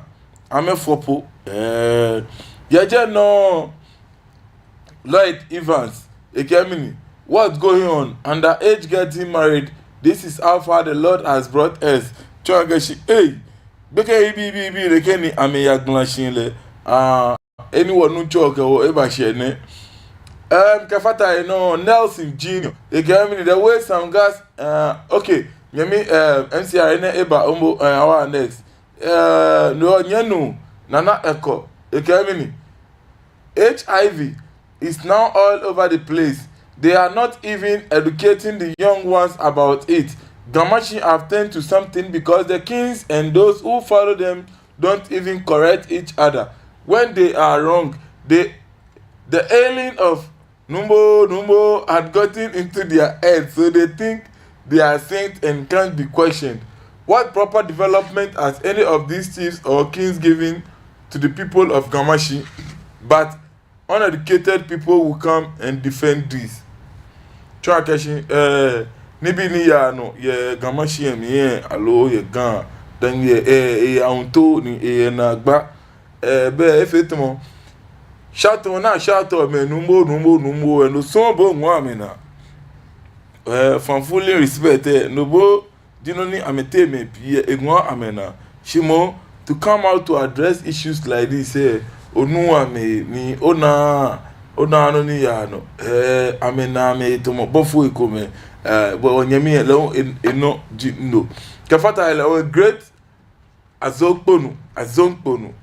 amɛfɔ po, eh, yɛ jɛi nɔŋŋ, Lloyd Evans, ekɛɛ mɛni, what's going on? Underage getting married. This is how far the Lord has brought us. Tsɔɔ akɛ shi, hey, gbekɛ ibi, ibi, ibi, lɛ kɛ ni amɛyagbala shi lɛ. Ah, eni wɔ Nuŋtsɔ kɛ wɔ eba shi nɛ. Em, kɛfata he nɔŋŋ, Nelson Junior, ekɛɛ mɛni, the way some guys, uh, okay, nyɛmi, eh, M C R nɛɛ eba, ombo, eh, our next. Eh, no, nyɛnu, Nana Eko, ekɛɛ mɛni, H I V is now all over the place. They are not even educating the young ones about it. Ga Mashie have turned to something because the kings and those who follow them don't even correct each other when they are wrong. They, the ailing of Numbo, Numbo had gotten into their head, so they think they are saints and can't be questioned. What proper development has any of these chiefs or kings given to the people of Ga Mashie? But uneducated people will come and defend this. Tsɔɔ akɛ shi, eh, nibii ni yaa nɔ yɛ Ga Mashie mli lɛ, aloo yɛ Ga, then yɛ, eh, eh, ahuntoo ni, eh, naagba. Eh, bɛ efee tamɔ, shato naa, shato mɛi, Numbo, Numbo, Numbo, eh, no sɔŋŋ bo ŋɔɔ amɛnaa. Eh, fanfooling respect, eh, no bo ji nɔ ni amɛteŋ mɛi pii, eh, eŋɔɔ amɛnaa. Shi moŋ, to come out to address issues like this, eh, onuuu amɛ ni, onaaa, onaaa nɔ ni yaa nɔ. Eh, amɛnaa amɛtamɔ bɔfoi komɛi, eh, bɔ onyɛmi lɛ, lɛ, eh, enɔ ji no. Kɛfata he lɛ, oh, great Azokponu, Azokponu.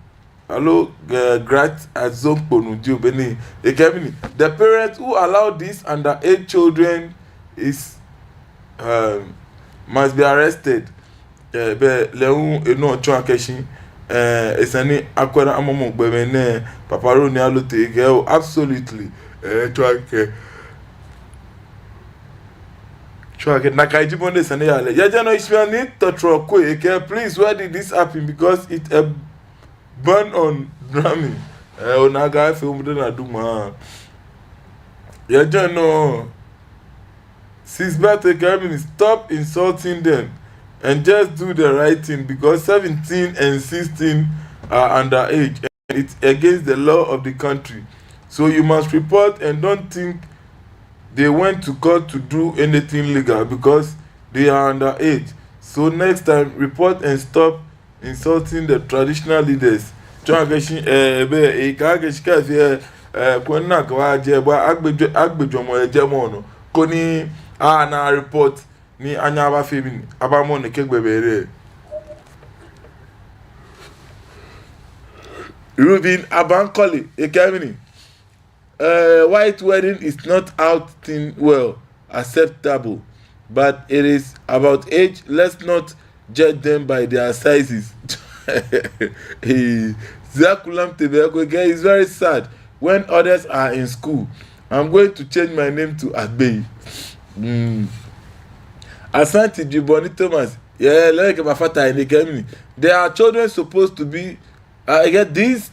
Aloo, eh, Grat Azokponu ji ogbɛi nɛɛ. Ekɛɛ mɛni, the parents who allow these underage children is, um, must be arrested. Eh, bɛ lɛ hu enɔ tsɔɔ akɛ shi, eh, esa ni akwɛ ni amɔmɔ gbɔmɛi nɛɛ, Papa Roni Allotey ekɛɛ o, absolutely. Eh, tsɔɔ akɛ Tsɔɔ akɛ nakai ji bɔ ni esa ni eya lɛ. Yɛ jɛi nɔŋŋ Ishmael Nii Tɔtrɔ Kwei ekɛɛ, please, where did this happen? Because it a ban on drumming. Eh, ona akɛ efee omde na duma. Yɛ jɛi nɔŋŋ Sis Beth ekɛɛ mɛni, stop insulting them and just do the right thing, because seventeen and sixteen are underage. It's against the law of the country. So you must report and don't think they went to court to do anything legal because they are underage. So next time, report and stop insulting the traditional leaders. Tsɔɔ akɛ shi, eh, bɛ, eh, kɛ akɛ shi kɛ fee, eh, eh, kwɛ naa kɛ wa jɛ, bɔ agbɛjɔ, agbɛjɔmɔ yɛ jɛmɔ nɔ. Koni ana report ni anyɛ abafee mɛni, abamɔ nɛkɛ gbɛ bɛ lɛ. Reuben Abankole, ekɛɛ mɛni? Uh, white wedding is not outing well, acceptable, but it is about age. Let's not judge them by their sizes. Hey, Zakulam Tebeko, ekɛɛ, it's very sad when others are in school. I'm going to change my name to Agbei. Mm. Asante Juboni Thomas, yeah, like my father in the community. There are children supposed to be, I get these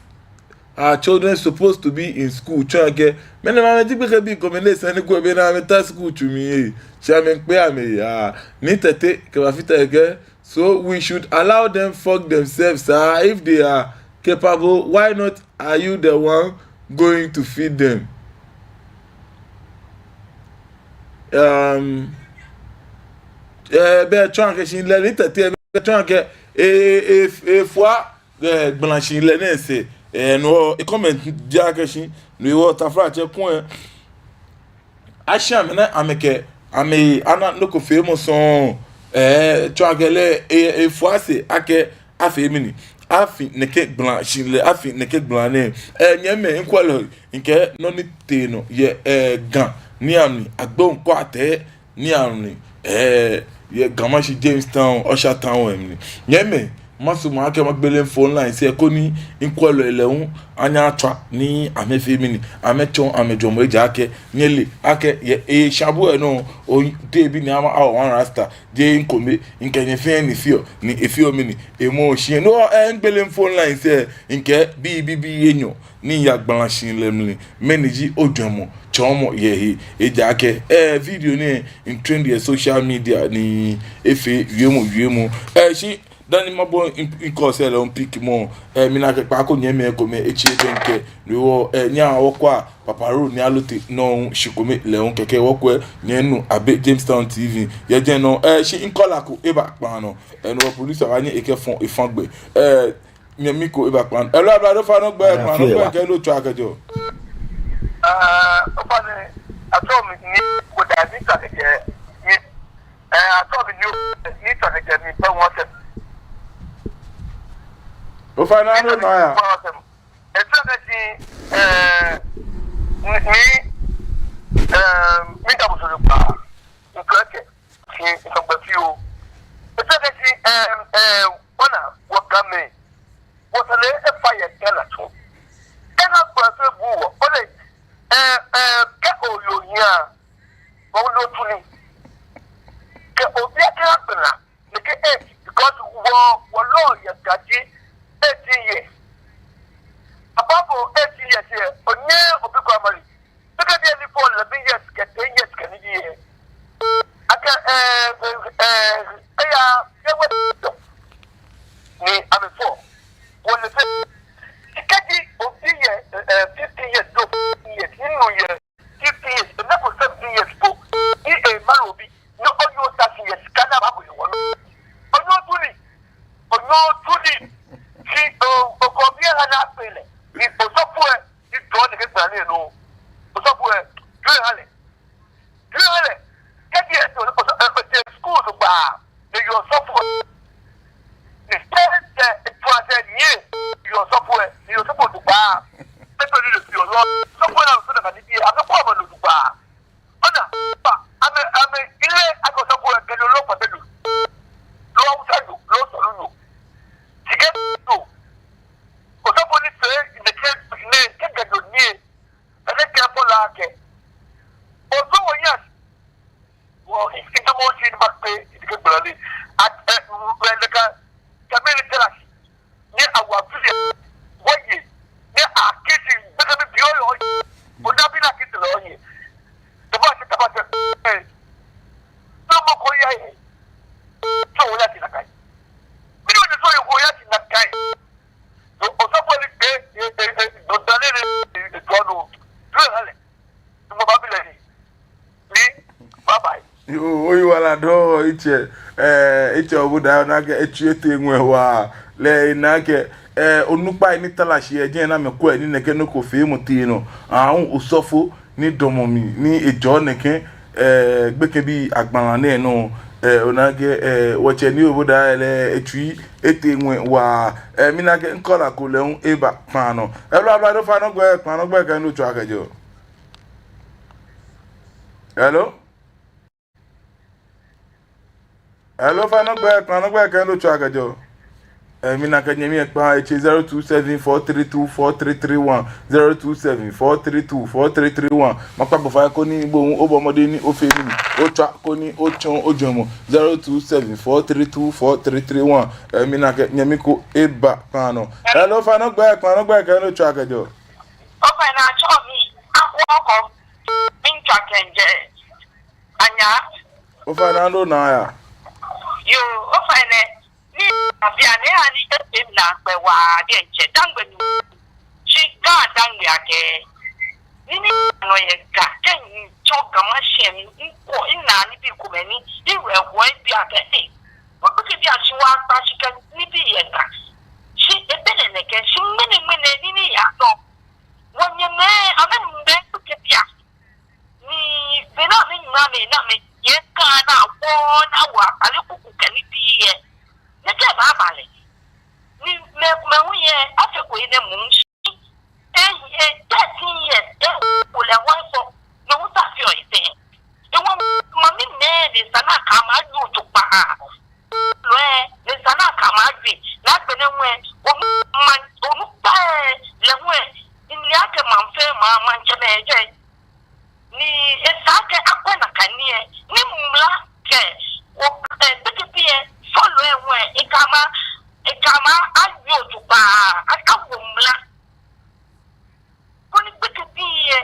our children supposed to be in school. Tsɔɔ akɛ, mɛni ma mɛi ji gbekɛbii komɛi ni sane ko be ni amɛta school tsu mli lɛ, shi amɛkpɛɛɛ amɛya. Nii Tɛtɛ kɛ ba fita akɛ, so we should allow them fuck themselves, ah, if they are capable, why not are you the one going to feed them? Um, eh, be tsɔɔ akɛ shihilɛ, Nii Tɛtɛ, be tsɔɔ akɛ, e, e, e, efua, eh, gbalashihilɛ nɛɛ sɛɛ, eh, no, e comment ji akɛ shi, no hewɔ taflatsɛ kulɛ, ashi amɛ ni amɛkɛ, amɛ, ana nɔ ko feemɔ sɔŋŋ, eh, tsɔɔ akɛ lɛ, e, efua sɛɛ akɛ, afee mɛni, afi nɛkɛ gbalashihilɛ, afi nɛkɛ gbala nɛɛ, eh, nyɛmimɛi, mikwɛlɔi, mikɛɛ nɔ ni tee nɔ yɛ, eh, Ga niiamli, Agbonko Ate niiamli, eh, yɛ Ga Mashi Jamestown, Ussher Town lɛ mli. Nyɛmimɛi, masumɔ akɛ magbele phone lines lɛ koni mikwɛlɔi lɛ hu anyɛ atswa ni amɛfee mɛni, amɛtsɔɔ amɛjwɛŋmɔ, ejaakɛ nyɛle akɛ yɛ, eh, shabu lɛ nɔ, o, de bi ni ama awo one rasta, jeee mi kome, mikɛ nyɛ fɛɛ ni feɔ, ni efeɔ mɛni, emɔɔ shi. No, eh, migbele phone lines lɛ, mikɛɛ bii bibii enyɔ ni yaa gbalashihilɛ mli, mɛni ji ojwɛŋmɔ, tsɔɔmɔ yɛ he, ejaakɛ, eh, video nɛɛ mitrend yɛ social media ni efee wiemɔ wiemɔ. Eh, shi dani mabɔ mi, mi calls lɛ hu pickmɔ, eh, mina akɛ kpaako nyɛmimɛi komɛi etsi ebɛŋkɛ, no hewɔ, eh, nyɛhaa wɔkwɛa Papa Ro Nii Allotey nɔ hu shi kome lɛ hu kɛkɛ wɔkwɛ nyɛminuu Abe Jamestown T V yɛ jɛmɛ nɔŋŋ, eh, shi mi caller ko eba kpaa nɔ, eh, no hewɔ producer baanyɛ ekɛ phone lɛ afã gbɛ, eh, nyɛmi ko eba kpaa nɔ. Hello, ablade, ofainɛ ogbɛi, kpaa nɔ, ogbɛi kɛ he ni otswaa kɛjɛɔ. Ah, ofainɛ, atsɛɔ mi Nii Koda, miitswa kɛjɛ, mi, eh, atsɛɔ mi Nii, miitswa kɛjɛ Miipa Wulɔmɔ. Ofainɛ, ano na ya. Efee akɛ shi, eh, mi, mi, eh, miida bo shi jogbaŋŋ. Mikɛɛ akɛ, shi, mikɛɛ gbɛ fioo. Efee akɛ shi, eh, eh, wɔna, wɔ Gamɛi, wɔsane efa yɛ Ghana tsu. Ghana gbɛ fɛɛ bu wɔ, ole, eh, eh, kɛ oyɔɔ hiɛ, wɔnɔ tu ni. Kɛ obi akɛ agbɛnɛ, nɛkɛ age, because wɔ, wɔ law yɛ Ga ji eighteen years. Above eighteen years lɛ, onyɛŋ obi ko amarry. Gbekɛbii ni fɔ eleven years kɛ ten years kɛ nibii lɛ, akɛ, eh, eh, eh, eya, ewe dɔ. Ni amɛfɔ. Wɔle fɛɛ. Kɛji obi yɛ, eh, eh, fifteen years, no, fifteen years, ni nuu yɛ fifteen years, enɛ ko seventeen years po, ni emarry obi, ni onyɛŋ osa shi yɛ shika ni ababu yɛ wɔ nɔ. Onyɛŋ otu nii, onyɛŋ otu nii, shi o, okɔ obi aha ni akpe lɛ, ni osɔfo lɛ, ni dɔɔ nɛkɛ gbala nɛɛ nɔ. Osɔfo lɛ, jwɛŋ ha lɛ. Jwɛŋ ha lɛ. Kɛji eto, o, o, o, otee school jogbaŋŋ, ni eyɛ osɔfo lɛ. Ni tɛ, tɛ, etsu asɛ ni eyɛ osɔfo lɛ, ni eyɛ osɔfo jogbaŋŋ. Eto ni le fi olo. Osɔfo lɛ na osɔfo lɛ kɛ nibii lɛ, amɛkɔ amɛnɔ jogbaŋŋ. Ona, ba, amɛ, amɛ, ile, akɛ osɔfo lɛ kɛ lolo kpa bɛ lo. Lo Hausa lo, lo Sɔlu lo. Shika lo. Osɔfo ni fee, nɛkɛ, nɛkɛ Ga lo ni. Ɛnɛ kɛ fɔ la kɛ. Osɔfo yɛ. Wɔ, i, i tɔmɔ shi ni makpe, i kɛ gbala ni. At, eh, m, m, nɛkɛ, kɛ mɛni tara shi. Ni awa fili. Wɔye. Ni akisi, bɛ kɛ mi bi o yɔ. Ona bi ni akisi lɛ oye. Taba shi, taba shi. Eh. Tɔmɔ ko ya ye. So ya ti na kai. Mi ni so ya ko ya ti na kai. O, osɔfo ni kpe, e, e, e, dɔdane ni, e, e, tɔ nu. Tue hale. Mo ba bi lɛ ni. Mi, bye bye. Yoo, oyiwaladɔŋŋ, itsɛ, eh, itsɛ obu da, ona akɛ etsu etee ŋwɛi waa. Lɛ, ena akɛ, eh, onukpai ni tara shi yɛ jɛmɛ ni amɛkwɛ, ni nɛkɛ nɔ ko feemɔ tee nɔ. Aahu osɔfo ni damɔ mli, ni ejɔɔ nɛkɛ, eh, gbekɛbii agbala nɛɛ nɔ, Eh, ona akɛ, eh, wɔtsɛ Nii Oboda lɛ, etsui etee ŋwɛi waa. Eh, mina akɛ caller ko lɛ hu eba kpaa nɔ. Hello, ablade, ofainɛ ogbɛi, kpaa nɔ ogbɛi kɛ he ni otswaa kɛjɛɔ. Hello? Hello, ofainɛ ogbɛi, kpaa nɔ ogbɛi kɛ he ni otswaa kɛjɛɔ. Eh, mina akɛ nyɛmi lɛ kpaa etse zero two seven four three two four three three one, zero two seven four three two four three three one. Makpa bo fai koni bo hu obɔ mɔdɛŋ ni ofee nii, otswa koni otsɔɔ ojwɛŋmɔ, zero two seven four three two four three three one. Eh, mina akɛ nyɛmi ko eba kpaa nɔ. Hello, ofainɛ ogbɛi, kpaa nɔ ogbɛi kɛ he ni otswaa kɛjɛɔ. Ofainɛ atsɛɔ mi Aku Oko, miitswa kɛjɛ Anya. Ofainɛ, ando naa ya. Yoo, ofainɛ, ni abi ane hani efe mi naakpɛɛ waa diɛŋtsɛ, Dangme ni. Shi Ga Dangme akɛ, ni ni nɔ yɛ Ga, kɛ mitsɔ Ga Mashie mli, mikɔ, mina nibii komɛi ni, miwerɛ hoɔ mibi akɛ, eh, wɔkpeke bi ashi wɔkpa shi kɛ nibii yɛ Ga. Shi ebɛ nɛkɛ, shi ŋmɛnɛ ŋmɛnɛ ni ni ya nɔ. Wɔnyɛmɛi, amɛmiigbele kpeke bii. Ni be ni amɛnyɛmimɛi ni amɛyɛ Ga ni wɔ ni wɔ akpale kuku kɛ nibii yɛ. Nɛkɛ baaba lɛ. Ni mɛi, mɛi hu yɛ, afeko enɛ muu shi. Eh, eh, thirteen years, eh, ole wɔsɔ. No hu ta fi o ite. Ehewɔ mami nɛɛ ni esa ni akɛ amɛ awie jogbaŋŋ. Loo, eh, ni esa ni akɛ amɛ awie. Ni agbɛnɛ hu, onu ma, onukpa lɛ hu, ni akɛ maŋ fɛɛ maŋ, maŋtsɛmɛi jɛ. Ni esa akɛ akwɛ nakai nii, ni mla kɛ, o, eh, B J P, eh, fɔlɔi hu, ekɛ amɛ, ekɛ amɛ awie jogbaŋŋ, akawo mla. Koni gbekɛbii lɛ,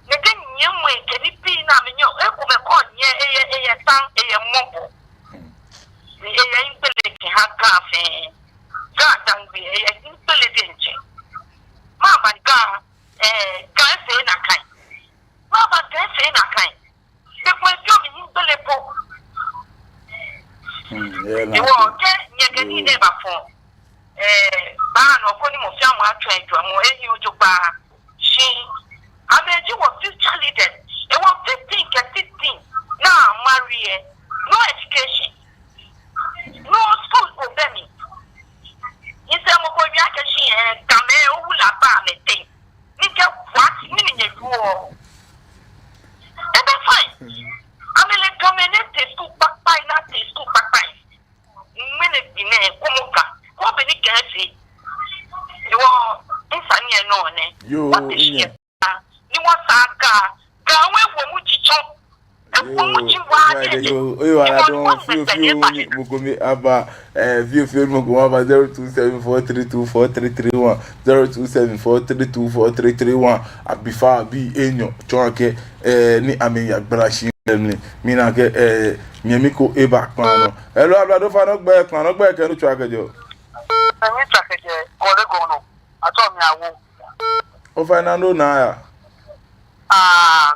nɛkɛ nyiɛmɔ kɛ nibii ni amɛnyiɛ, ekomɛi kɔ nyiɛ, eyɛ, eyɛ taŋ, eyɛ mɔbɔ. Ni eyɛ hiɛgbele kɛha Ga fɛɛ. Ga Dangme, eyɛ hiɛgbele diɛŋtsɛ. Mɛɛba ni Ga, eh, Ga efee nakai? Mɛɛba Ga efee nakai? Ekomɛi biɔ mi hiɛgbele po. Hmm, yeah, ehewɔ, kɛ nyɛkɛ nii nɛɛ bafɔ, eh, baanu koni mɔ fɛɛ mɔ atsɔ ejwɛŋmɔ ehiɛ jogbaŋŋ. Shi amɛji wɔ future leaders. Ehewɔ fifteen kɛ sixteen ni amarry lɛ, no education. No school ko bɛ mli. Nyɛsɛɛ mɔ ko wie akɛ shi, eh, Gamɛi owula ba amɛteŋ. Ni kɛ what, mɛni nyɛwieɔ? Ebɛ fine. Amɛle Gamɛi ni tee school kpakpai, ni tee school kpakpai. Ŋmɛnɛ gbi nɛɛ, kɔmɔ Ga, kɔ bɔ ni Ga efee. Ehewɔ, nsani enɔ nɛ. Yoo, wɔte shi yɛ Ga, ni wɔsaa Ga, Ga hu ewo muji tsɔ. Ewo muji waa diɛŋtsɛ. Yoo, yoo, ala dɔŋŋ, fioo, fioo, ni mɔ ko mli aba, eh, fioo, fioo, ni mɔ ko mli aba, zero two seven four three two four three three one, zero two seven four three two four three three one, abifabii enyɔ, tsɔɔ akɛ, eh, ni amɛya gbala shi lɛ mli, mina akɛ, eh, nyɛmi ko eba kpaa nɔ. Hello, ablade, ofainɛ ogbɛi, kpaa nɔ ogbɛi kɛ he ni otswaa kɛjɛɔ. Miitswa kɛjɛ Korle Gonno, atsɛɔ mi Awo. Ofainɛ, ando naa ya. Ah,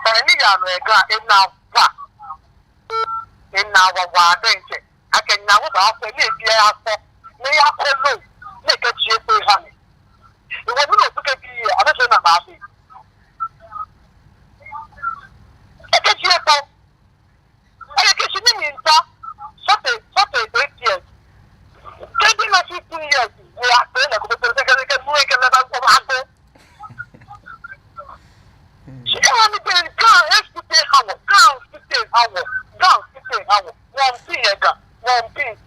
eh, ni yaa nɔ yɛ Ga, enaa wa. Enaa wa waa diɛŋtsɛ. Akɛ nyɛ hu baafee ni ebi afɔ. Ni eyakɔ loan. Ni ekɛjie kpo eha mi. Ehewɔ mɛni otu kɛ bii lɛ, amɛfee nakai? Ekɛjie kpo. Ekɛɛ akɛ shi ni miitao, forty, forty-eight years. Kɛ ebi lɛ fifteen years, ni akpee lɛ ko bɛ tɛŋŋ, kɛ, kɛ, kɛ, kɛ, kɛ lɛ ba, ko ba ko. Shi ehewɔ ni kɛ, Ga, eh, fite ha wɔ, Ga, fite ha wɔ, Ga, fite ha wɔ. Wɔmpiŋ yɛ Ga, wɔmpiŋ.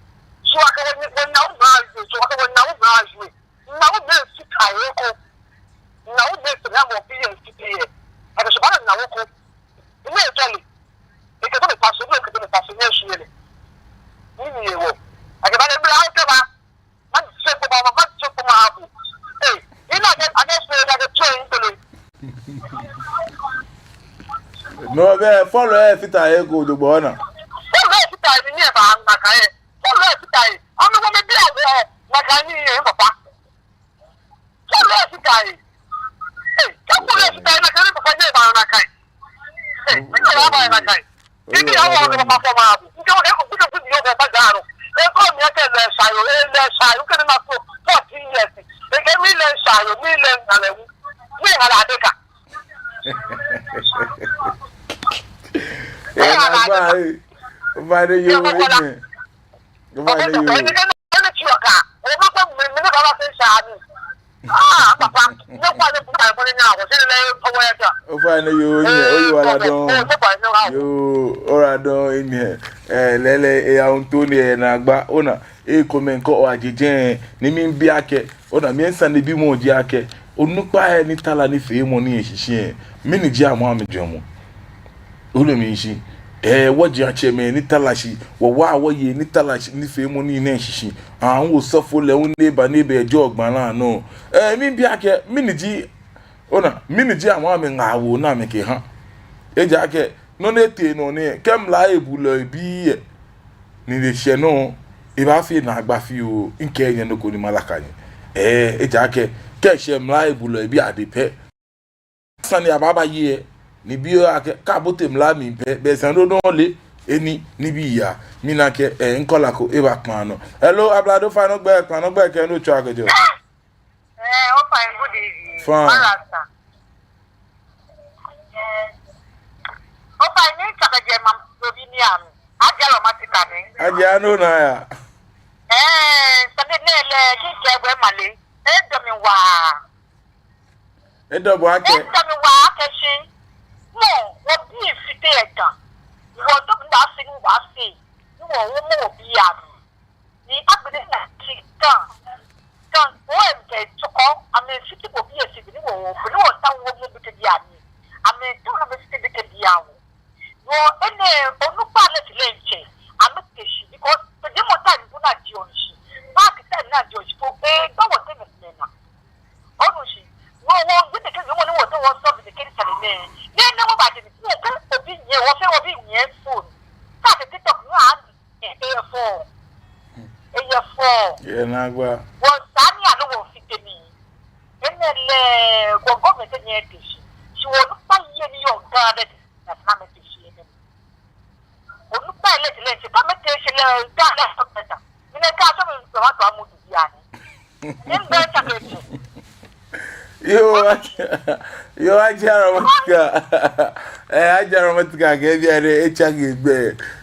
So akɛ wɔ, wɔnaa wɔ maa yɛ, so akɛ wɔnaa wɔ maa yɛ. Nɔ ni mɛi fite he ko. Nɔ ni mɛi fite he ko, bii lɛ fite he. Akɛ so ba lɛ nɔ ko. Ni mɛi jale. Ekɛ tɔ mɛi pase, ni ekɛ tɔ mɛi pase, ni esu yɛ lɛ. Ni mɛi yɛ wɔ. Akɛ ba lɛ mɛi awo kɛ ba. Mɛi fee ko ba, mɛi fee ko ma abu. Eh, ina akɛ, akɛ fee, akɛ tsɔ yin tole. No, bɛ, fɔlɔi lɛ fite he ko jogbaŋŋ naa. Fɔlɔi lɛ fite he ni eba nakai. Fɔlɔi lɛ fite he. Amɛ wɔ mɛi bii awo nakai ni yɛ papa. Fɔlɔi lɛ fite he. Eh, kɛ fɔlɔi lɛ fite he nakai ni papa ni eba nakai. Eh, ni eba nakai. Ni ni awo kɛ papa fɔ ma abu. Ni kɛ wɔ kɛ ko kuta kuta yɔɔ kɛ papa jaro. Eh, ko mi akɛ lɛ sa yɔɔ, eh, lɛ sa yɔɔ, kɛ ni ma ko fourteen years. Eh, kɛ mi lɛ sa yɔɔ, mi lɛ ŋa lɛ wu. Mi ŋa lɛ adeka. Eh, na ba, eh. Ofainɛ yoo, amen. Ofainɛ yoo. Ofainɛ yoo, oyiwaladɔŋŋ. Yoo, oyiwaladɔŋŋ, amen. Ee, lɛɛlɛŋ, ee, ahuntoo ni, ee, naagba, ona, ee, comment ko, oo, ajejɛ, ni miibi akɛ, ona, misane bimɔ ji akɛ, onukpai ni tara nifeemɔ nɛɛ shishi, mɛni ji amɛ amɛjwɛŋmɔ? Ole mishi? Ee, wɔdiɛŋtsɛmɛi ni tara shi, wɔwaa wɔyei ni tara shi, nifeemɔ nɛɛ shishi. Aa, osɔfo lɛ, onukpa ni bɛ jɔɔ gbala nɔ. Ee, miibi akɛ, mɛni ji, ona, mɛni ji amɛ amɛŋaawoo ni amɛkɛha? Ejaakɛ, nɔ ni etee nɔ nɛɛ, kɛ mla ebulɔi bii yɛ, ni eshɛ nɔ, ebaafee naagba fioo, mikɛɛ nyɛ nɔ ko ni malaka nyɛ. Ee, ejaakɛ, kɛ eshɛ mla ebulɔi bii adɛŋ pɛ, sane ni abaaba yɛ, nibii oo akɛ, kɛ abote mla mli pɛ, bɛ sane dodo ole, eni, nibii yaa, mina akɛ, ee, caller ko eba kpaa nɔ. Hello, ablade, ofainɛ ogbɛi, kpaa nɔ ogbɛi kɛ he ni otswaa kɛjɛɔ. Ee, ofainɛ, good evening. Fine. Master. Ofainɛ, mitswa kɛjɛ Mamprobi ni ami. Ajɛ Aromatic ni. Ajɛ, ano na ya. Ee, sane nɛɛ lɛ, kɛ mikɛɛ bo lɛ male. Edɔ mi waa. Edɔ bo akɛ? Edɔ mi waa akɛ shi, mɔ, wɔbii fite yɛ Ga. Wɔtao mɔ ni afi ni wɔbaafee. Ni wɔwo mɔ wɔbii amli. Ni agbɛnɛ na shi Ga. Ga, wɔ ŋkɛ tsɔkɔ, amɛfite wɔbii fite ni wɔ, wɔ, ni wɔtao wɔwo mɔ bi kɛbi amɛ. Amɛtao amɛfite bi kɛbi awo. Wɔ, enɛ, onukpa lɛ diɛŋtsɛ, amɛte shi, because, kɛjɛ mɔ time ko ni aji wɔshi. Back time ni aji wɔshi po, ee, ba wɔteŋ mɛi nɛɛ naa. Onu shishi, wɔ, wɔ, yɛ nɛkɛ, yɛ mɔ ni wɔtao wɔsolve nɛkɛ sane nɛɛ. Nɛɛ, nɛɛ wɔbaaje ni, wɔkɛ obi nyɛ, wɔfee wɔbii nyɛ phone. Kɛ atee TikTok, ni a, ee, eyɛ fɛo. Eyɛ fɛo. Yɛ naagba. Wɔsaa ni anɔ wɔfite nii. Enɛ lɛ, wɔ government nyɛ te shi. Shi wɔnukpa yɛ ni yɔɔ Ga lɛ, na sina mɛ te shi enɛ. Onukpa lɛ diɛŋtsɛ, kɛ amɛte shi lɛ, Ga lɛ sɔ pɛta. Mina akɛ sɔ mi sɔ ma tɔ amu dubi ani. Ni mibɛ tsake ji. Yoo, Ajɛ, yoo, Ajɛ Aromatic. Ee, Ajɛ Aromatic kɛ biɛ lɛ, etsake gbɛ.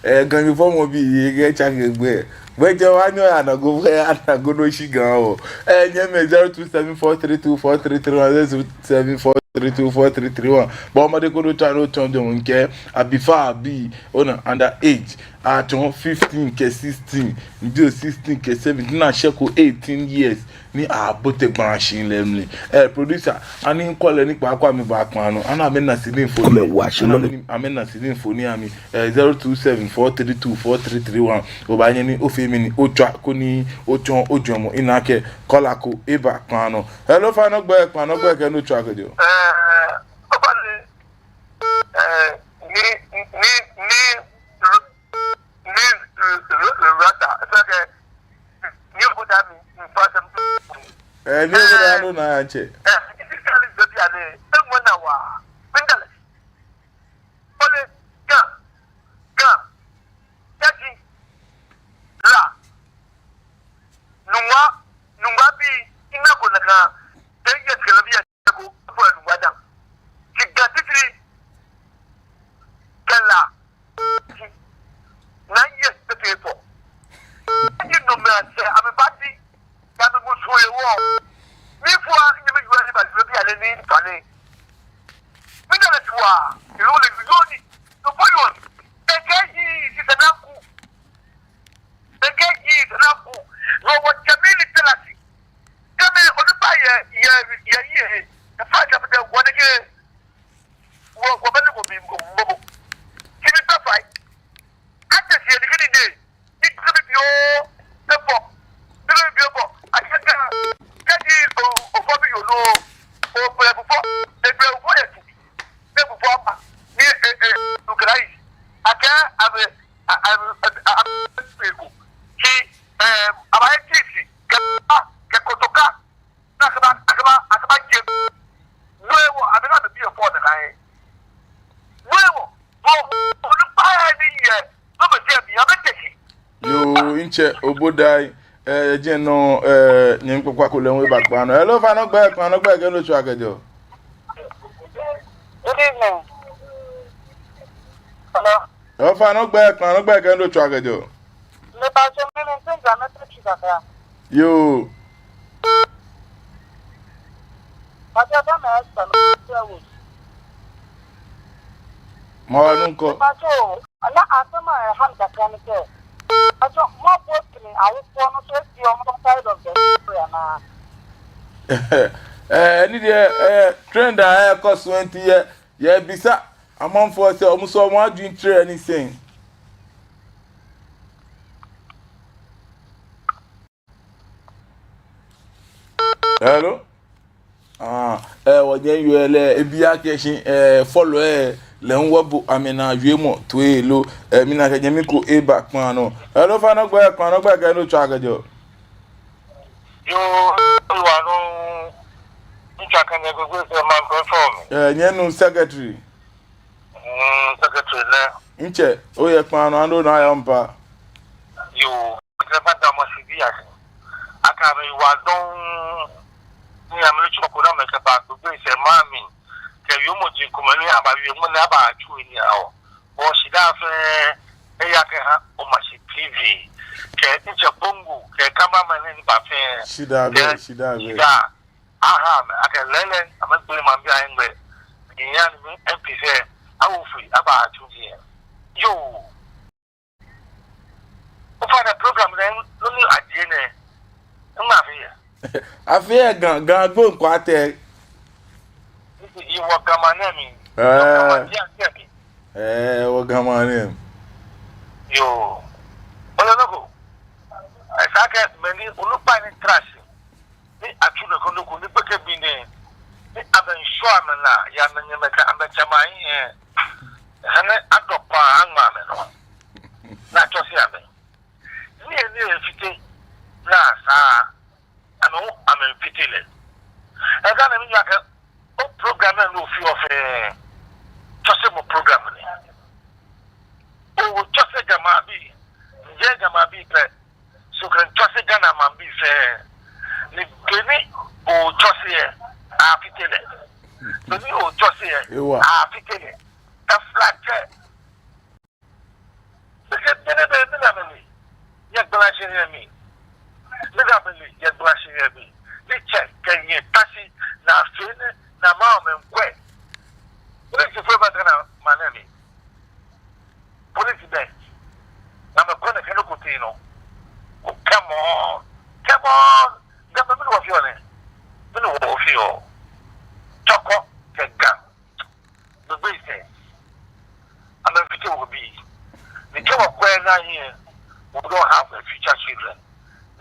Ee, Ganyo fɔmɔbi, etsake gbɛ. Gbɛjɛ wa nyɔ ya na go, ya na go no shi Ga oo. Ee, nyɛmɛi, zero two seven four three two four three three one, zero two seven four three two four three three one. Bɔ mɔdɛŋ koni otswa ni otsɔɔ ojwɛŋmɔ, mikɛɛ, abifabii, ona, under age, atsɔɔ fifteen kɛ sixteen, ni ji sixteen kɛ seventeen, ni ashɛko eighteen years, ni abote gbalashihilɛ mli. Ee, producer, ani call lɛ ni kpaako amɛba kpaa nɔ, ana amɛna sini fo ni. Amɛwa shi nɔ ni. Amɛna sini fo ni ami. Ee, zero two seven four three two four three three one. Obaanyɛ ni ofee mɛni, otswa koni otsɔɔ ojwɛŋmɔ, mina akɛ caller ko eba kpaa nɔ. Hello, ofainɛ ogbɛi, kpaa nɔ ogbɛi kɛ he ni otswaa kɛjɛɔ. Ee, ofainɛ, ee, ni, ni, ni, ni, rata, sɛkɛ, ni oboda mi, mfasɛm. Ee, ni oboda ano na ya ntsɛ. Ee, isi kali zobi ane, emɔ na wa, mindale. Ole, Ga, Ga, Tɛti, La, Nungua, Nungua bii, ina ko nakai, te yɛ kɛlɛ bii yɛ ko, ko Nungua dã. Shi Ga titri, kɛ La, na yɛ tete fɔ. Ni no mli asɛɛ, amɛbaadi, ya amɛmusu yɛ wɔ. Mifo a, nyɛmi yua ni ba yua bi ale ni tɔ ni. Mindale shi wa, ilo le yoni, to fo yoni. Ekɛ yi, sisɛ naku. Ekɛ yi, sisɛ naku. Wɔ, wɔjɛ mli ni tɛlɛ shi. Kɛ mi, onukpa yɛ, yɛ, yɛ, yɛ. Efa kɛ mi de, wɔnɛ kɛ. Wɔ, wɔbɛ ni wɔbi, wɔbi, wɔbi. Kini tɔ fai. Ate shi yɛ ni kini de. Ni tɔ bi bi o. Efɔ. Tɔ bi bi o fɔ. Akɛ kɛ. Kɛ di o, ofɔ bi yolo. O, bɛ bu fɔ. Ebɛ bu fɔ yɛ tu. Ebɛ bu fɔ aba. Ni, e, e, Ukraine. Akɛ, amɛ, a, a, a, a, a, eko. Ki, e, aba etisi. Kɛ, a, kɛ kotoka. Akaba, akaba, akaba je. No hewɔ, amɛna amɛbi efɔ nakai. No hewɔ, bo, onukpa ni yɛ, no be je bi, amɛte shi. Yoo, ntsɛ, obodai, ee, jɛ nɔ, ee, nyɛ kpakpa ko lɛ ŋwe ba kpaa nɔ. Hello, ofainɛ ogbɛi, kpaa nɔ ogbɛi kɛ he ni otswaa kɛjɛɔ. Good evening. Hello. Ofainɛ ogbɛi kpaa, ogbɛi kɛ he ni otswaa kɛjɛɔ. Mepa so mi ni ntin ka mɛ tɛ tsi kakra. Yoo. Papa ta mɛ ɛsɛ no tɛ wo. Mɔ wa nu ko. Mepa so, na asɛm a ɛha me kakra ne sɛ, mepa so, moaboa sini awofoɔ no so asi wɔn side of the story anaa? Eh, ɛne deɛ, eh, trend a ɛkɔ so nti yɛ, yɛbisa amanfoɔ sɛ wɔn nso wɔn adwene kyerɛ ne sɛn. Hello? Ah, eh, wɔnyɛ yɔɔ lɛ, ebi akɛ shi, eh, fɔlɔi, eh, lɛ hu wɔbo amɛnaa wiemɔ toi lo, eh, mina akɛ nyɛmi ko eba kpaa nɔ. Hello, ofainɛ ogbɛi kpaa, ogbɛi kɛ he ni otswaa kɛjɛɔ. Yoo, yoo, ano, ntswa kɛjɛ gbɛgbɛ sɛ man platform. Eh, nyɛmi nuu secretary. Mm, secretary nɛ. Ntsɛ, oyɛ kpaa nɔ, ano na yɛ mpa. Yoo, kɛ ba da mo si bi ase. Akɛ amɛyiwaladɔŋŋ. Ni amɛle tsɔ ko na amɛkɛba gbɛgbɛ sɛ mami. Kɛ wiemɔi komɛi ni abawie ŋmɛnɛ abatsu nii awo. Wɔshidaa fɛɛ, eya kɛha Omashi T V. Kɛ ntsɛ Bongo, kɛ cameraman ni ba fɛɛ. Shidaa bɛ, shidaa bɛ. Shidaa. Aha, amɛ, akɛ lɛɛlɛŋ, amɛgbele maŋbii ayiŋ gbɛ. Ni ya ni mi M P sɛ, awo fui, abatsu nii. Yoo. Ofainɛ program nɛɛ, nɔ ni ajie nɛɛ, ŋmaa fee yɛ. Afee yɛ Ga, Ga gbonkwatɛ. Yi wɔ Ga maŋ nɛɛ mli. Eh. Wɔ Ga maŋ nɛɛ mli. Eh, wɔ Ga maŋ nɛɛ mli. Yoo. Ole nɔ ko. Esa akɛ mɛi ni, onukpai ni trash. Ni atsu nɔ ko nɔ ko ni gbekɛbii nɛɛ, ni amɛmiishwa amɛnaa, ya amɛnyɛmɛi kɛ amɛtsɛmɛi ahiɛ, eh, ha ni adɔ kpaa aŋma amɛnɔ. Ni atsɔse amɛ. Ni eni efite, ni asa, amɛ hu amɛmiifite lɛ. Ega nɛ mi ya kɛ, o program nɛɛ ni ofeɔ fɛɛ, tsɔsemɔ program ni. Otsɔse Ga maŋbii, njɛ Ga maŋbii pɛ, so kɛ ntsɔse Ghana maŋbii fɛɛ. Ni be ni otsɔse yɛ, afite lɛ. Be ni otsɔse yɛ, ewa, afite lɛ. Taflatsɛ. Bikɛ bene be, mina mɛni, yɛ gbala shi yɛ mli. Mina mɛni, yɛ gbala shi yɛ mli. Ni tsɛ, kɛ nyɛ ta shi, ni afee nɛɛ, ni ama amɛ ŋkwɛ. Wole tsi fue ba Ghana maŋ nɛɛ mli. Police bɛ. Ni amɛkɔ nɛkɛ nɔ ko tee nɔ. Oh, come on. Come on. Ga mɛi, mɛni wɔfeɔ nɛ? Mɛni wɔfeɔ? Chorkor kɛ Ga. Gbegbe sɛɛ. Amɛmiifite wɔbii. Ni kɛ wɔkwɛɛɛ nɔ ni ahiɛ, we don't have a future children.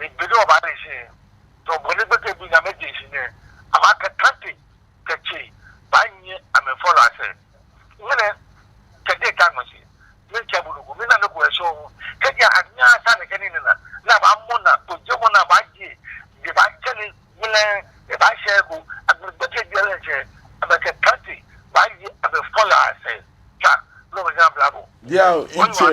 Ni be ni wɔbaale shi, tɔ bɔ ni gbekɛbii ni amɛje shishi nɛɛ, amɛkɛ kante kɛ tsei baanyiɛ amɛfɔlɔi asɛɛ. Ŋmɛnɛ, kɛji eka ŋmɛshi, miikɛɛ bo nɔ ko, mina nɔ ko yɛ shɔŋŋ. Kɛji anyɛ asa nɛkɛ nii nɛɛ naa, ni abaamɔ naa, kojomɔ naa baajie, ni baatsɛ nii, ŋmɛnɛ, ebaashɛ ko, agbɛnɛ gbekɛbii lɛ diɛŋtsɛ, amɛkɛ kante baayi amɛfɔlɔi asɛɛ. Tswa, lɔ mɛ nya bla bo. Diao, ntsɛ,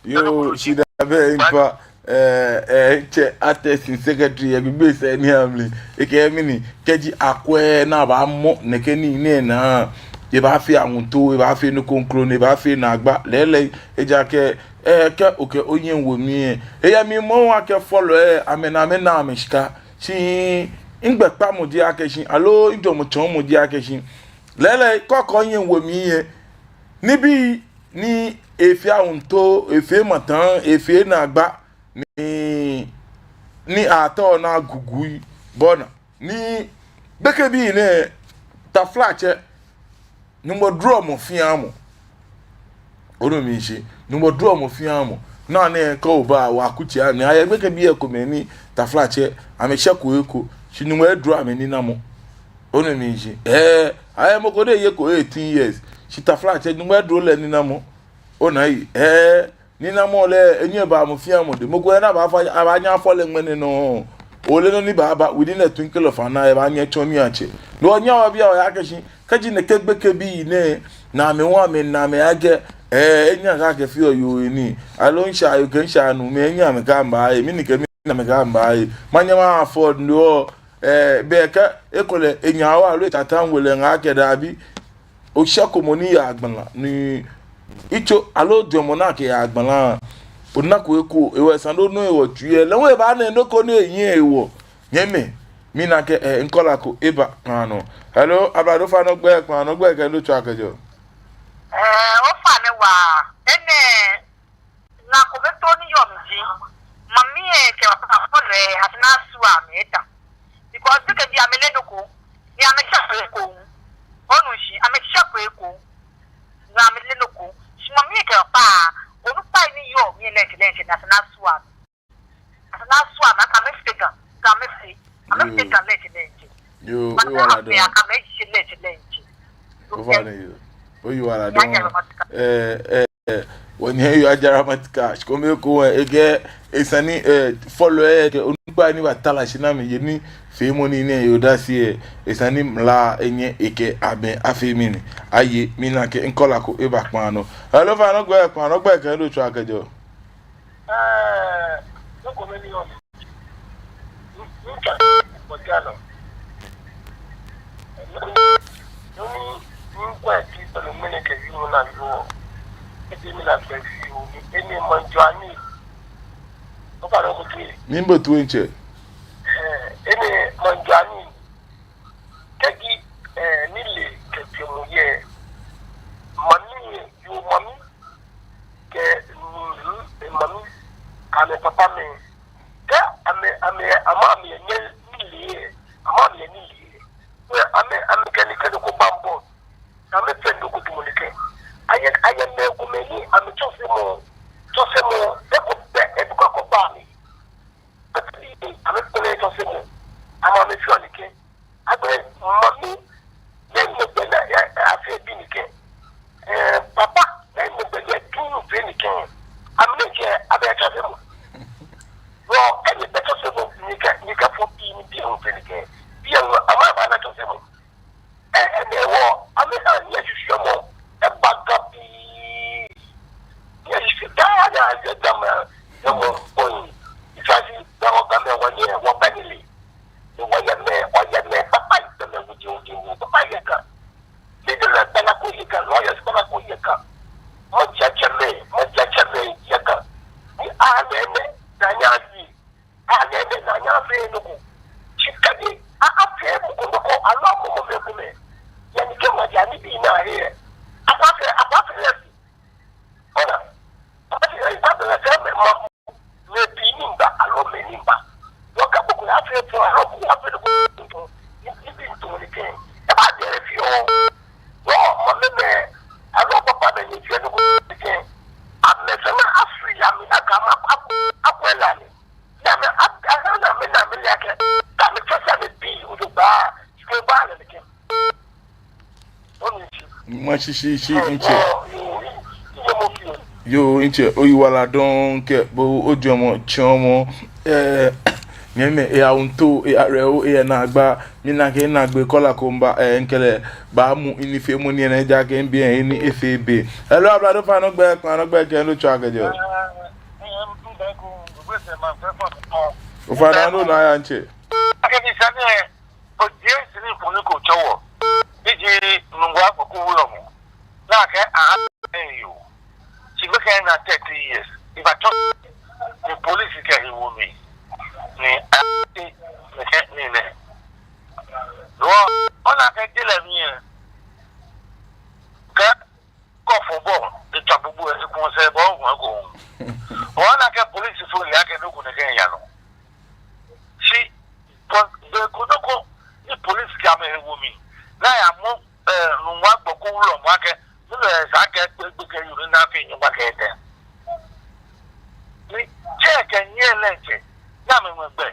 yoo, shidaa bɛ mpa. Eh, eh, ntsɛ, acting secretary, yɛ gbegbe sɛɛ nɛɛ amli. Ekɛɛ mɛni, kɛji akwɛ ni abaamɔ nɛkɛ nii nɛɛ naa, ebaafee ahuntoo, ebaafee nɔ kroko, ebaafee naagba. Lɛɛlɛŋ, ejaakɛ, eh, kɛ okɛ onyɛmi wo mli lɛ, eyɛ mli moŋ akɛ fɔlɔi lɛ, amɛnaa amɛnaa amɛshika. Shi, migbɛkpamɔ ji akɛ shi, aloo mijwɛŋmɔ tsɔɔmɔ ji akɛ shi, lɛɛlɛŋ, kɛ okɛ onyɛmi wo mli lɛ, nibii ni efee ahuntoo, efee mataŋ, efee naagba, ni, ni atɔ na gugui bɔ naa. Ni gbekɛbii nɛɛ, taflatsɛ, Nyɔŋmɔ duroɔ mɔ fɛɛ mɔ. Onu mishishi, Nyɔŋmɔ duroɔ mɔ fɛɛ mɔ. Naa nɛɛ kɛ oba wɔ akutsei amli, ayɛ gbekɛbii komɛi ni taflatsɛ, amɛshɛko eko, shi Nyɔŋmɔ eduro amɛ ninamɔ. Onu mishishi, eh, ayɛ mɔ ko ni eyeko eighteen years, shi taflatsɛ Nyɔŋmɔ eduro lɛ ninamɔ. Ona yi, eh, ninamɔ lɛ, enyɛɔ ebaa mɔ fɛɛ mɔ dɛŋ. Mɔ ko yɛ ni abaafɔ, abaanyɛ afɔ lɛ ŋmɛnɛ nɔŋŋ. Ole nɔ ni baaba, within a twinkle of an eye, ebaanyɛ etsɔ niiatsɛ. No hewɔ ni wɔbiɔ wɔhe akɛ shi, kɛji nɛkɛ gbekɛbii nɛɛ, ni amɛwo amɛnaa amɛhe akɛ, eh, enyɛ akɛ akɛfeɔ yoo nii. Aloo ŋshaayoo kɛ ŋshaanuu amɛnyɛ amɛkɛ amɛbaaye, mɛni kɛ mɛni amɛkɛ amɛbaaye. Manyɛ ma afford no hewɔ, eh, be kɛ, ekolɛ, enyɛ awo aloo etata ŋwɛi lɛ ŋa akɛ dabi. Oshɛko mɔ ni yaa gbala ni yitso aloo jwɛŋmɔ ni akɛyaa gbala. Onako eko, ehewɔ esa ni onu hewɔ tsui lɛ. Lɛ hu ebaana nɔ ko ni ehiɛ hewɔ. Nyɛmimɛi, mina akɛ, eh, caller ko eba kpaa nɔ. Hello, ablade, ofainɛ ogbɛi, kpaa nɔ ogbɛi kɛ he ni otswaa kɛjɛɔ. Eh, ofainɛ waa. Enɛ, ŋa ko bɛ tɔ ni yɔɔ miji. Mami lɛ kɛ papa lɛ, afee ni asua amɛ eta. Because kɛji amɛle nɔ ko, ni amɛshɛ ko eko. Onu shishi, amɛshɛ ko eko. Ni amɛle nɔ ko. Shi mami lɛ kɛ papa, onukpai ni yɔɔ mli lɛ kɛ lɛ kɛ ni afee ni asua amɛ. Afee ni asua amɛ, akɛ amɛfee Ga, akɛ amɛfee, amɛfee Ga lɛ kɛ lɛ kɛ. Yoo, oyiwaladɔŋŋ. Akɛ amɛfee, akɛ amɛfee lɛ kɛ lɛ kɛ. Ofainɛ yoo. Oyiwaladɔŋŋ. Nyɛ nyɛ lɔ matika. Eh, eh, eh, wɔnyɛ yoo ajara matika. Shi kome ko wɛ, ekɛɛ, esa ni, eh, fɔlɔi lɛ kɛ onukpai ni batara shi ni amɛye nifeemɔ nɛɛ, ni yɔɔ odase lɛ, esa ni mla lɛ enyɛ ekɛ amɛ afee mɛni. Aye, mina akɛ caller ko eba kpaa nɔ. Hello, ofainɛ ogbɛi, kpaa nɔ ogbɛi kɛ he ni otswaa kɛjɛɔ. Eh, nɔ ko mɛni yɔɔ miji. Ntswa kɔjalo. Nɔ ni, nɔ ni, nkwɛ ti pɛlɛ mɛni kɛ yi mu na yo. Eti mi na gbɛ fi o, ni enɛ manjo ani. Ofainɛ oku tue. Mibo tue ntsɛ. Eh, enɛ manjo ani. Kɛji, eh, nilee kɛ jwɛŋmɔ yɛ. Mami lɛ, yoo mami. Kɛ, mm, eh, mami. Kɛ amɛ papa mɛi. Kɛ amɛ, amɛ, amɛ, amɛyɛ nilee. Amɛ, amɛyɛ nilee. Kɛ amɛ, amɛkɛ nɔ ko, kɛ nɔ ko bambɔ. Amɛfee nɔ ko tamɔ nɛkɛ. Ayɛ, ayɛ mɛi komɛi ni amɛtsɔsemɔ. Tsɔsemɔ. Eko bɛ, eko ko ba mli. Amɛkpɛlɛ tsɔsemɔ. Amɛ, amɛfeɔ nɛkɛ. Agbɛnɛ mami, nɛɛ nɛɛ gbɛ nɛɛ, eh, afee bi nɛkɛ. Eh, papa, nɛɛ nɛɛ gbɛ nɛɛ tu fee nɛkɛ. Amɛ nɛɛ kɛ, abɛ tsɔsemɔ. Wɔ, kɛ nyɛbɛ tsɔsemɔ, nyɛkɛ, nyɛkɛfɔ bi ni bi hu fee nɛkɛ. Bi hu, amɛ, amɛ ana tsɔsemɔ. Eh, eh, nɛɛ wɔ, amɛ na nyɛ shishiumɔ, eba Ga bii. Nyɛ shishi daa ni ayɛ Ga mli, nyɛmɔ, oyi. Isashi, Ga wɔ Ga mli wɔ nyɛ, wɔbɛ nilee. Ni wɔyɛ mɛi, wɔyɛ mɛi, papa yɛ mɛi, wuji, wuji, wuji, papa yɛ Ga. Ni de lɛ gbala ko yɛ Ga, lawyers gbala ko yɛ Ga. Mɔ jɛ jɛ mɛi, mɔ jɛ jɛ mɛi yɛ Ga. Ni a nɛɛ nɛɛ, na nya yi. A nɛɛ nɛɛ, na nya fee nɔ ko. Shi kɛji, a, afee mɔ ko nɔ ko, aloo mɔ ko mɛi komɛi. Yani kɛ maja ni bi na he. Akwa fee, akwa fee yɛ fi. Ona, papa ti, eh, papa lɛ sɛɛ mɛi, mɛi bii ni mba, aloo mɛi ni mba. Wɔ ka kpokpo ya fee fɔ, aloo kpokpo ya fee nɔ ko, ni, ni bi nto ni kɛ. Ebaa jɛ fioo. Wɔ, mɔ mɛi mɛi, aloo papa mɛi ni fee nɔ ko ni kɛ. Amɛsɛɛ mɛi afri ya mi, aka ma, aku, aku la mi. Ni amɛ, a, a, ni amɛ, ni amɛle akɛ. Kɛ amɛtsɔse amɛbii, ojogbaŋŋ, shi kɛ ba lɛ ni kɛ. Mashishishi ntsɛ. Yoo, ntsɛ, oyiwaladɔŋŋ kɛ bo ojwɛŋmɔ tsɔɔmɔ. Eh, nyɛmimɛi, eya ŋto, eya rɛo, eya naagba. Mina akɛ naagbee caller ko miiba, eh, mikɛ lɛ baamu nifeemɔ nɛɛ naa ejaakɛ mibi he ni efee be. Hello, ablade, ofainɛ ogbɛi, kpaa nɔ ogbɛi kɛ he ni otswaa kɛjɛɔ. Ofainɛ, no naa yaa ntsɛ. Ojie sane, ojie sane fo ni ko tsɔ wɔ. Eji Nungua Agboku wulɔmɔ. Nakai aha yoo. Shi gbekɛ naa thirty years. Ebatsɔ ni police kɛ he wo mli. Ni a, ni kɛ ni nɛ. No, ona akɛ je lɛ mli yɛ. Kɛ kɔfo bɔ, etswa gbogbo, ekun sɛɛ bɔ, ŋun eko. Ona akɛ police fo lɛ akɛ nɔ ko nɛkɛ yaa nɔ. Shi, bɔ, be ko nɔ ko, ni police kɛ amɛ he wo mli. Ni aya mɔ, eh, Nungua Agboku wulɔmɔ akɛ, ni lɛ esa akɛ gbekɛ yoo ni naa fee nyɔŋma kɛ etɛ. Ni, tsɛ kɛ nyɛ lɛ ntsɛ, ni amɛŋmɛ gbɛ,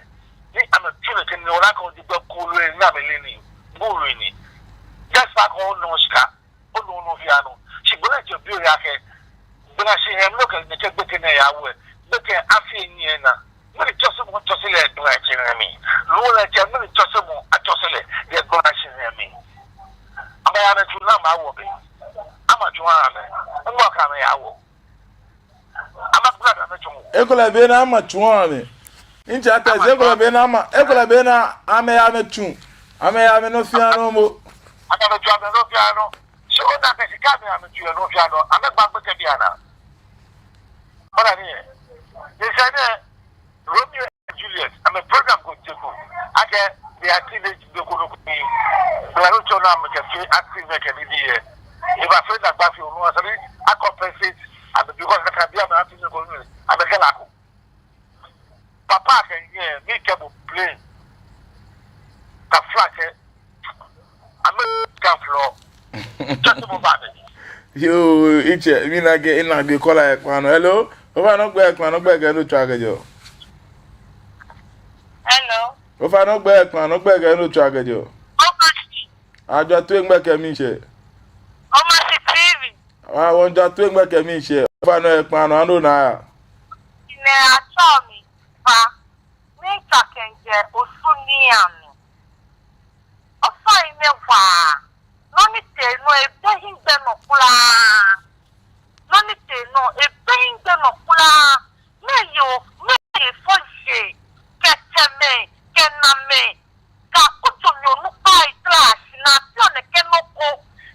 ni amɛtsu lɛ kɛ ni ona akɛ odi gbɛ kolo ni amɛle ni, bulu ni. Just akɛ onɔ shika. Onu, onu fɛɛ nɔ. Shi gbɔlɛ jɛ bi oya kɛ. Gbɔlɛ shi hɛm nɔ kɛ, nɛkɛ gbekɛ nɛɛ yaa wɛ. Gbekɛ afii enyiɛ naa. Mɛni tsɔsemɔ atsɔse lɛ gbɔlɛ shi hɛm mli. Loo lɛ tsɛ mɛni tsɔsemɔ atsɔse lɛ yɛ gbɔlɛ shi hɛm mli. Amɛya amɛtsu ni amɛwo be. Amatsu amɛ. Ŋmɔ kɛ amɛya wo. Ekolɛ be ni amatsu amɛ. Ntsɛ ate, ekolɛ be ni ama, ekolɛ be ni amɛya amɛtsu. Amɛya amɛnɔ fɛɛ nɔ momo. Amɛya amɛtsu amɛnɔ fɛɛ nɔ. Shi Ona akɛ shika mli amɛtsu yɛ nɔ fɛɛ nɔ, amɛgba gbɛkɛ bianɛ. Ona nii lɛ. Nyɛsɛɛ nɛɛ, Romeo and Juliet, amɛ program ko jeko. Akɛ, they are teenage, they ko nɔ ko ni. They are not sure now, amɛkɛ fee acting, amɛkɛ nibii lɛ. Ebafee naagba fɛɛ, onu, esa ni a compensate, amɛ because kaka bianɛ amɛ acting ko nɔ, amɛkɛ lako. Papa kɛ nyɛ, mikɛ bo play. Taflatsɛ. Amɛ ka flɔ. Tsɔti mo ba de. Yoo, itsɛ, mina akɛ, mina akɛ caller yɛ kpaa nɔ. Hello? Ofainɛ ogbɛi kpaa nɔ, ogbɛi kɛ he ni otswaa kɛjɛɔ. Hello? Ofainɛ ogbɛi kpaa nɔ, ogbɛi kɛ he ni otswaa kɛjɛɔ. Ogbɛi. Ajɔɔ toi, ogbɛi kɛ miishɛɛ. Omasi T V. Aa, wɔŋjɔɔ toi, ogbɛi kɛ miishɛɛ. Ofainɛ kpaa nɔ, ano na ya. Nɛ atsɛɔ mi Fa. Miitswa kɛjɛ Osu Niiamɛi. Ofainɛ waa. Nɔ ni tee nɔ ebɛ hiŋmɛi nɔ kwraa. Nɔ ni tee nɔ ebɛ hiŋmɛi nɔ kwraa. Mɛɛ yoo, mɛɛ yoo fɔ ye. Kɛ tsɛmɛi, kɛ naamɛi. Ka kutu mi onukpai tla shi na ti one kɛ nɔ ko.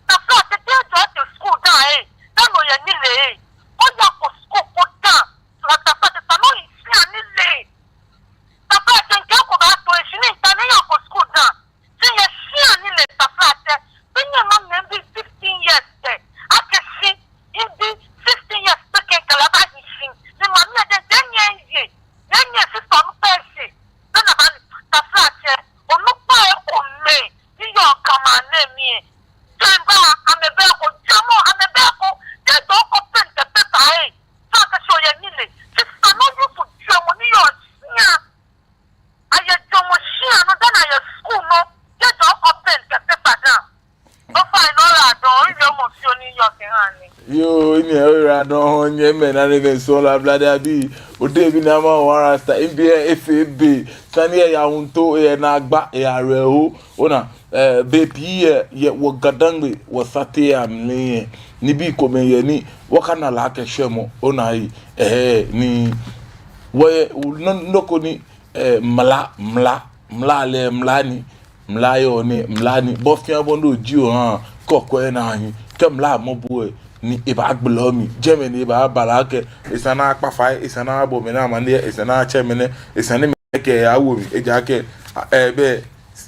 Taflatsɛ, te jɔ te school da e. Da no ye ni le e. Ko ya ko school ko da. Taflatsɛ, ta no yi shi ani le. Taflatsɛ, ŋkɛ ko ba to e shi ni ta ni ya ko school da. Shi ye shi ani le, taflatsɛ. Bi nyɛ ma mɛ bi fifteen years te. Akɛ shi, ibi fifteen years te kɛ kala ba yi shi. Ni ma mi ade de nyɛ ye. Nyɛ nyɛ sister onukpa shi. Bɛ na ba ni, taflatsɛ, onukpa ekomɛi ni yɔɔ Ga maŋ nɛɛ mli. Jɛmɛ ba, amɛbɛ ko jamɔ, amɛbɛ ko, te do ko pen kɛ paper e. Sa ka so ye ni le. Sister no yusu jɔɔmɔ ni yɔɔ shia. Ayɛ jɔɔmɔ shia nɔ, dani ayɛ school nɔ. Te do ko pen kɛ paper da. Ofainɛ oyiwaladɔŋŋ, oyiwaladɔŋŋ, mɔ fɛɛ ni yɔɔ kɛha ni. Yoo, onyɛ oyiwaladɔŋŋ, onyɛ mɛi, nanemɛi, suɔlɔi, ablade abii. Odehe bi ni ama wɔ rasta, mibi efee be. Sane lɛ yaa ŋuto, enaagba, eyawerɛho. Ona, eh, bei pii lɛ, yɛ wɔ Ga-Dangme, wɔ sate amli lɛ, nibii komɛi yɛ ni wɔkana lɛ akɛ shwɛmɔ. Ona ei, eh, ni wɔyɛ, nɔ, nɔ ko ni, eh, mla, mla, mla lɛ, mla ni. Mla yɔɔ nɛɛ, mla ni. Bɔ fɛɛ bɔ ni oji oha, kɔkɔɛ na hi. Kɛ mla mɔ bo lɛ, ni ebaagbele omli. Jɛmɛ ni ebaaba lɛ akɛ, esa ni akpa fai, esa ni abɔ mɛi nɛɛ amaniɛ, esa ni atsɛ mɛi nɛɛ, esa ni mɛi kɛ awo mli. Ejaakɛ, eh, bɛ,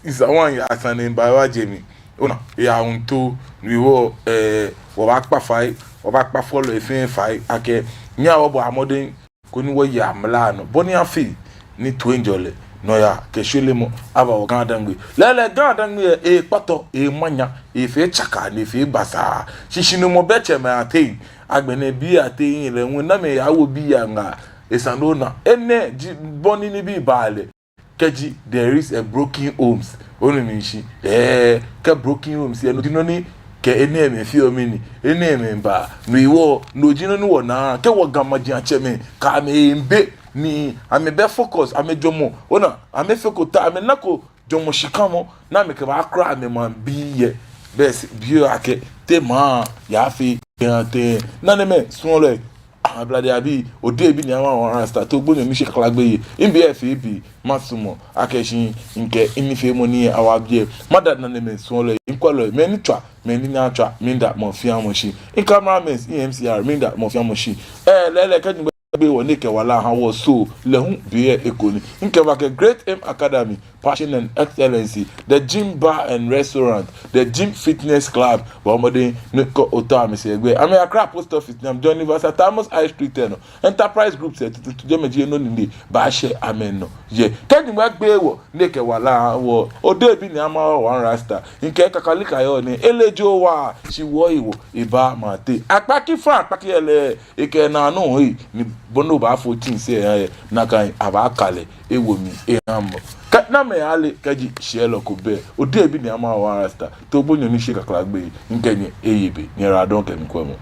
esa wɔ ya esa ni ba wa jɛ mli. Ona, eyaa ŋuto, ni wɔ, eh, wɔbaakpa fai, wɔbaakpa fɔlɔi fɛɛ fai, akɛ, nyɛhaa wɔbɔa mɔdɛŋ, koni wɔya mla nɔ, bɔ ni afee ni toiŋjɔlɛ, nɔyaa kɛ shweremɔ aba wɔ Ga-Dangme. Lɛɛlɛŋ Ga-Dangme lɛ, ekpatɔ, emanya, efee tsaka, ni efee basaa. Shishinumɔ bɛ tsɛmɛi ateŋ. Agbɛnɛ bii ateŋ lɛ, ŋwɛi namɛi yawo bii aŋaa. Esa ni ona. Enɛ ji bɔ ni nibii baa lɛ. Kɛji there is a broken homes, onu mi shishi? Ɛɛ, kɛ broken homes lɛ, no ji nɔ ni kɛ enɛɛmɛi feɔ mɛni, enɛɛmɛi baa. No hewɔ, no ji nɔ ni wɔnaa, kɛ wɔ Ga maji atsɛmɛi, kɛ amɛhe miibe, ni amɛbɛ focus, amɛjwɛŋmɔ, ona, amɛfeko ta, amɛnako jwɛŋmɔ shikamɔ, ni amɛkɛbaakura amɛmaŋbii lɛ. Bɛ se, biɔ akɛ, te maŋ lɛ yaafee, kɛ atɛ, nanemɛi, suɔlɔi, ablade abii, Odehe bi ni ama wɔ rasta, Too Gbonyo ni shi kakla gbeyei. Mibi efee be, masumɔ akɛ shi mikɛ minifeemɔ nɛɛ awa biɛ. Mada nanemɛi, suɔlɔi, mikwɛlɔi, mɛi ni tswa, mɛi ni nyɛɛɛ atswa, miida mɔ fɛɛ mɔ shi. Mi cameramen, mi M C R, miida mɔ fɛɛ mɔ shi. Ɛɛ, lɛɛlɛŋ kɛji migbɛi wɔ ni kɛ wala ha wɔ so, lɛ hu be lɛ eko ni. Mikɛba kɛ Great Aim Academy, Passion and Excellency, The Gym Bar and Restaurant, The Gym Fitness Club, bɔɔ mɔdɛŋ ni okɔ otao amɛsɛɛ gbɛ. Amɛyɛ Accra Post Office, ni amɛjɛɔ Universal Thomas High Street lɛ nɔ. Enterprise Groups lɛ tututu, jɛmɛ ji he nɔ ni lɛ baashɛ amɛnɔ. Yɛ. Kɛji migbɛi wɔ ni kɛ wala ha wɔ, Odehe bi ni ama wɔ rasta, mikɛɛ Kakalika yɔɔ nɛɛ, ele jo wa, shi wɔ hewɔ, eba mate. Akpaki fa, akpaki yɛlɛ, ekɛ naa nɔ hei, ni bɔ ni obaafo tsɛnsi lɛ, nakai abaaka lɛ, ewo mli, eha mɔ. Kɛ namɛi ale, kɛji shiɛlɔ ko bɛ, Odehe bi ni ama wɔ rasta, Too Gbonyo ni shi kakla gbeyei, mikɛ nyɛ eye be, nyɛyiwaladɔŋŋ kɛ mikwɛmɔ.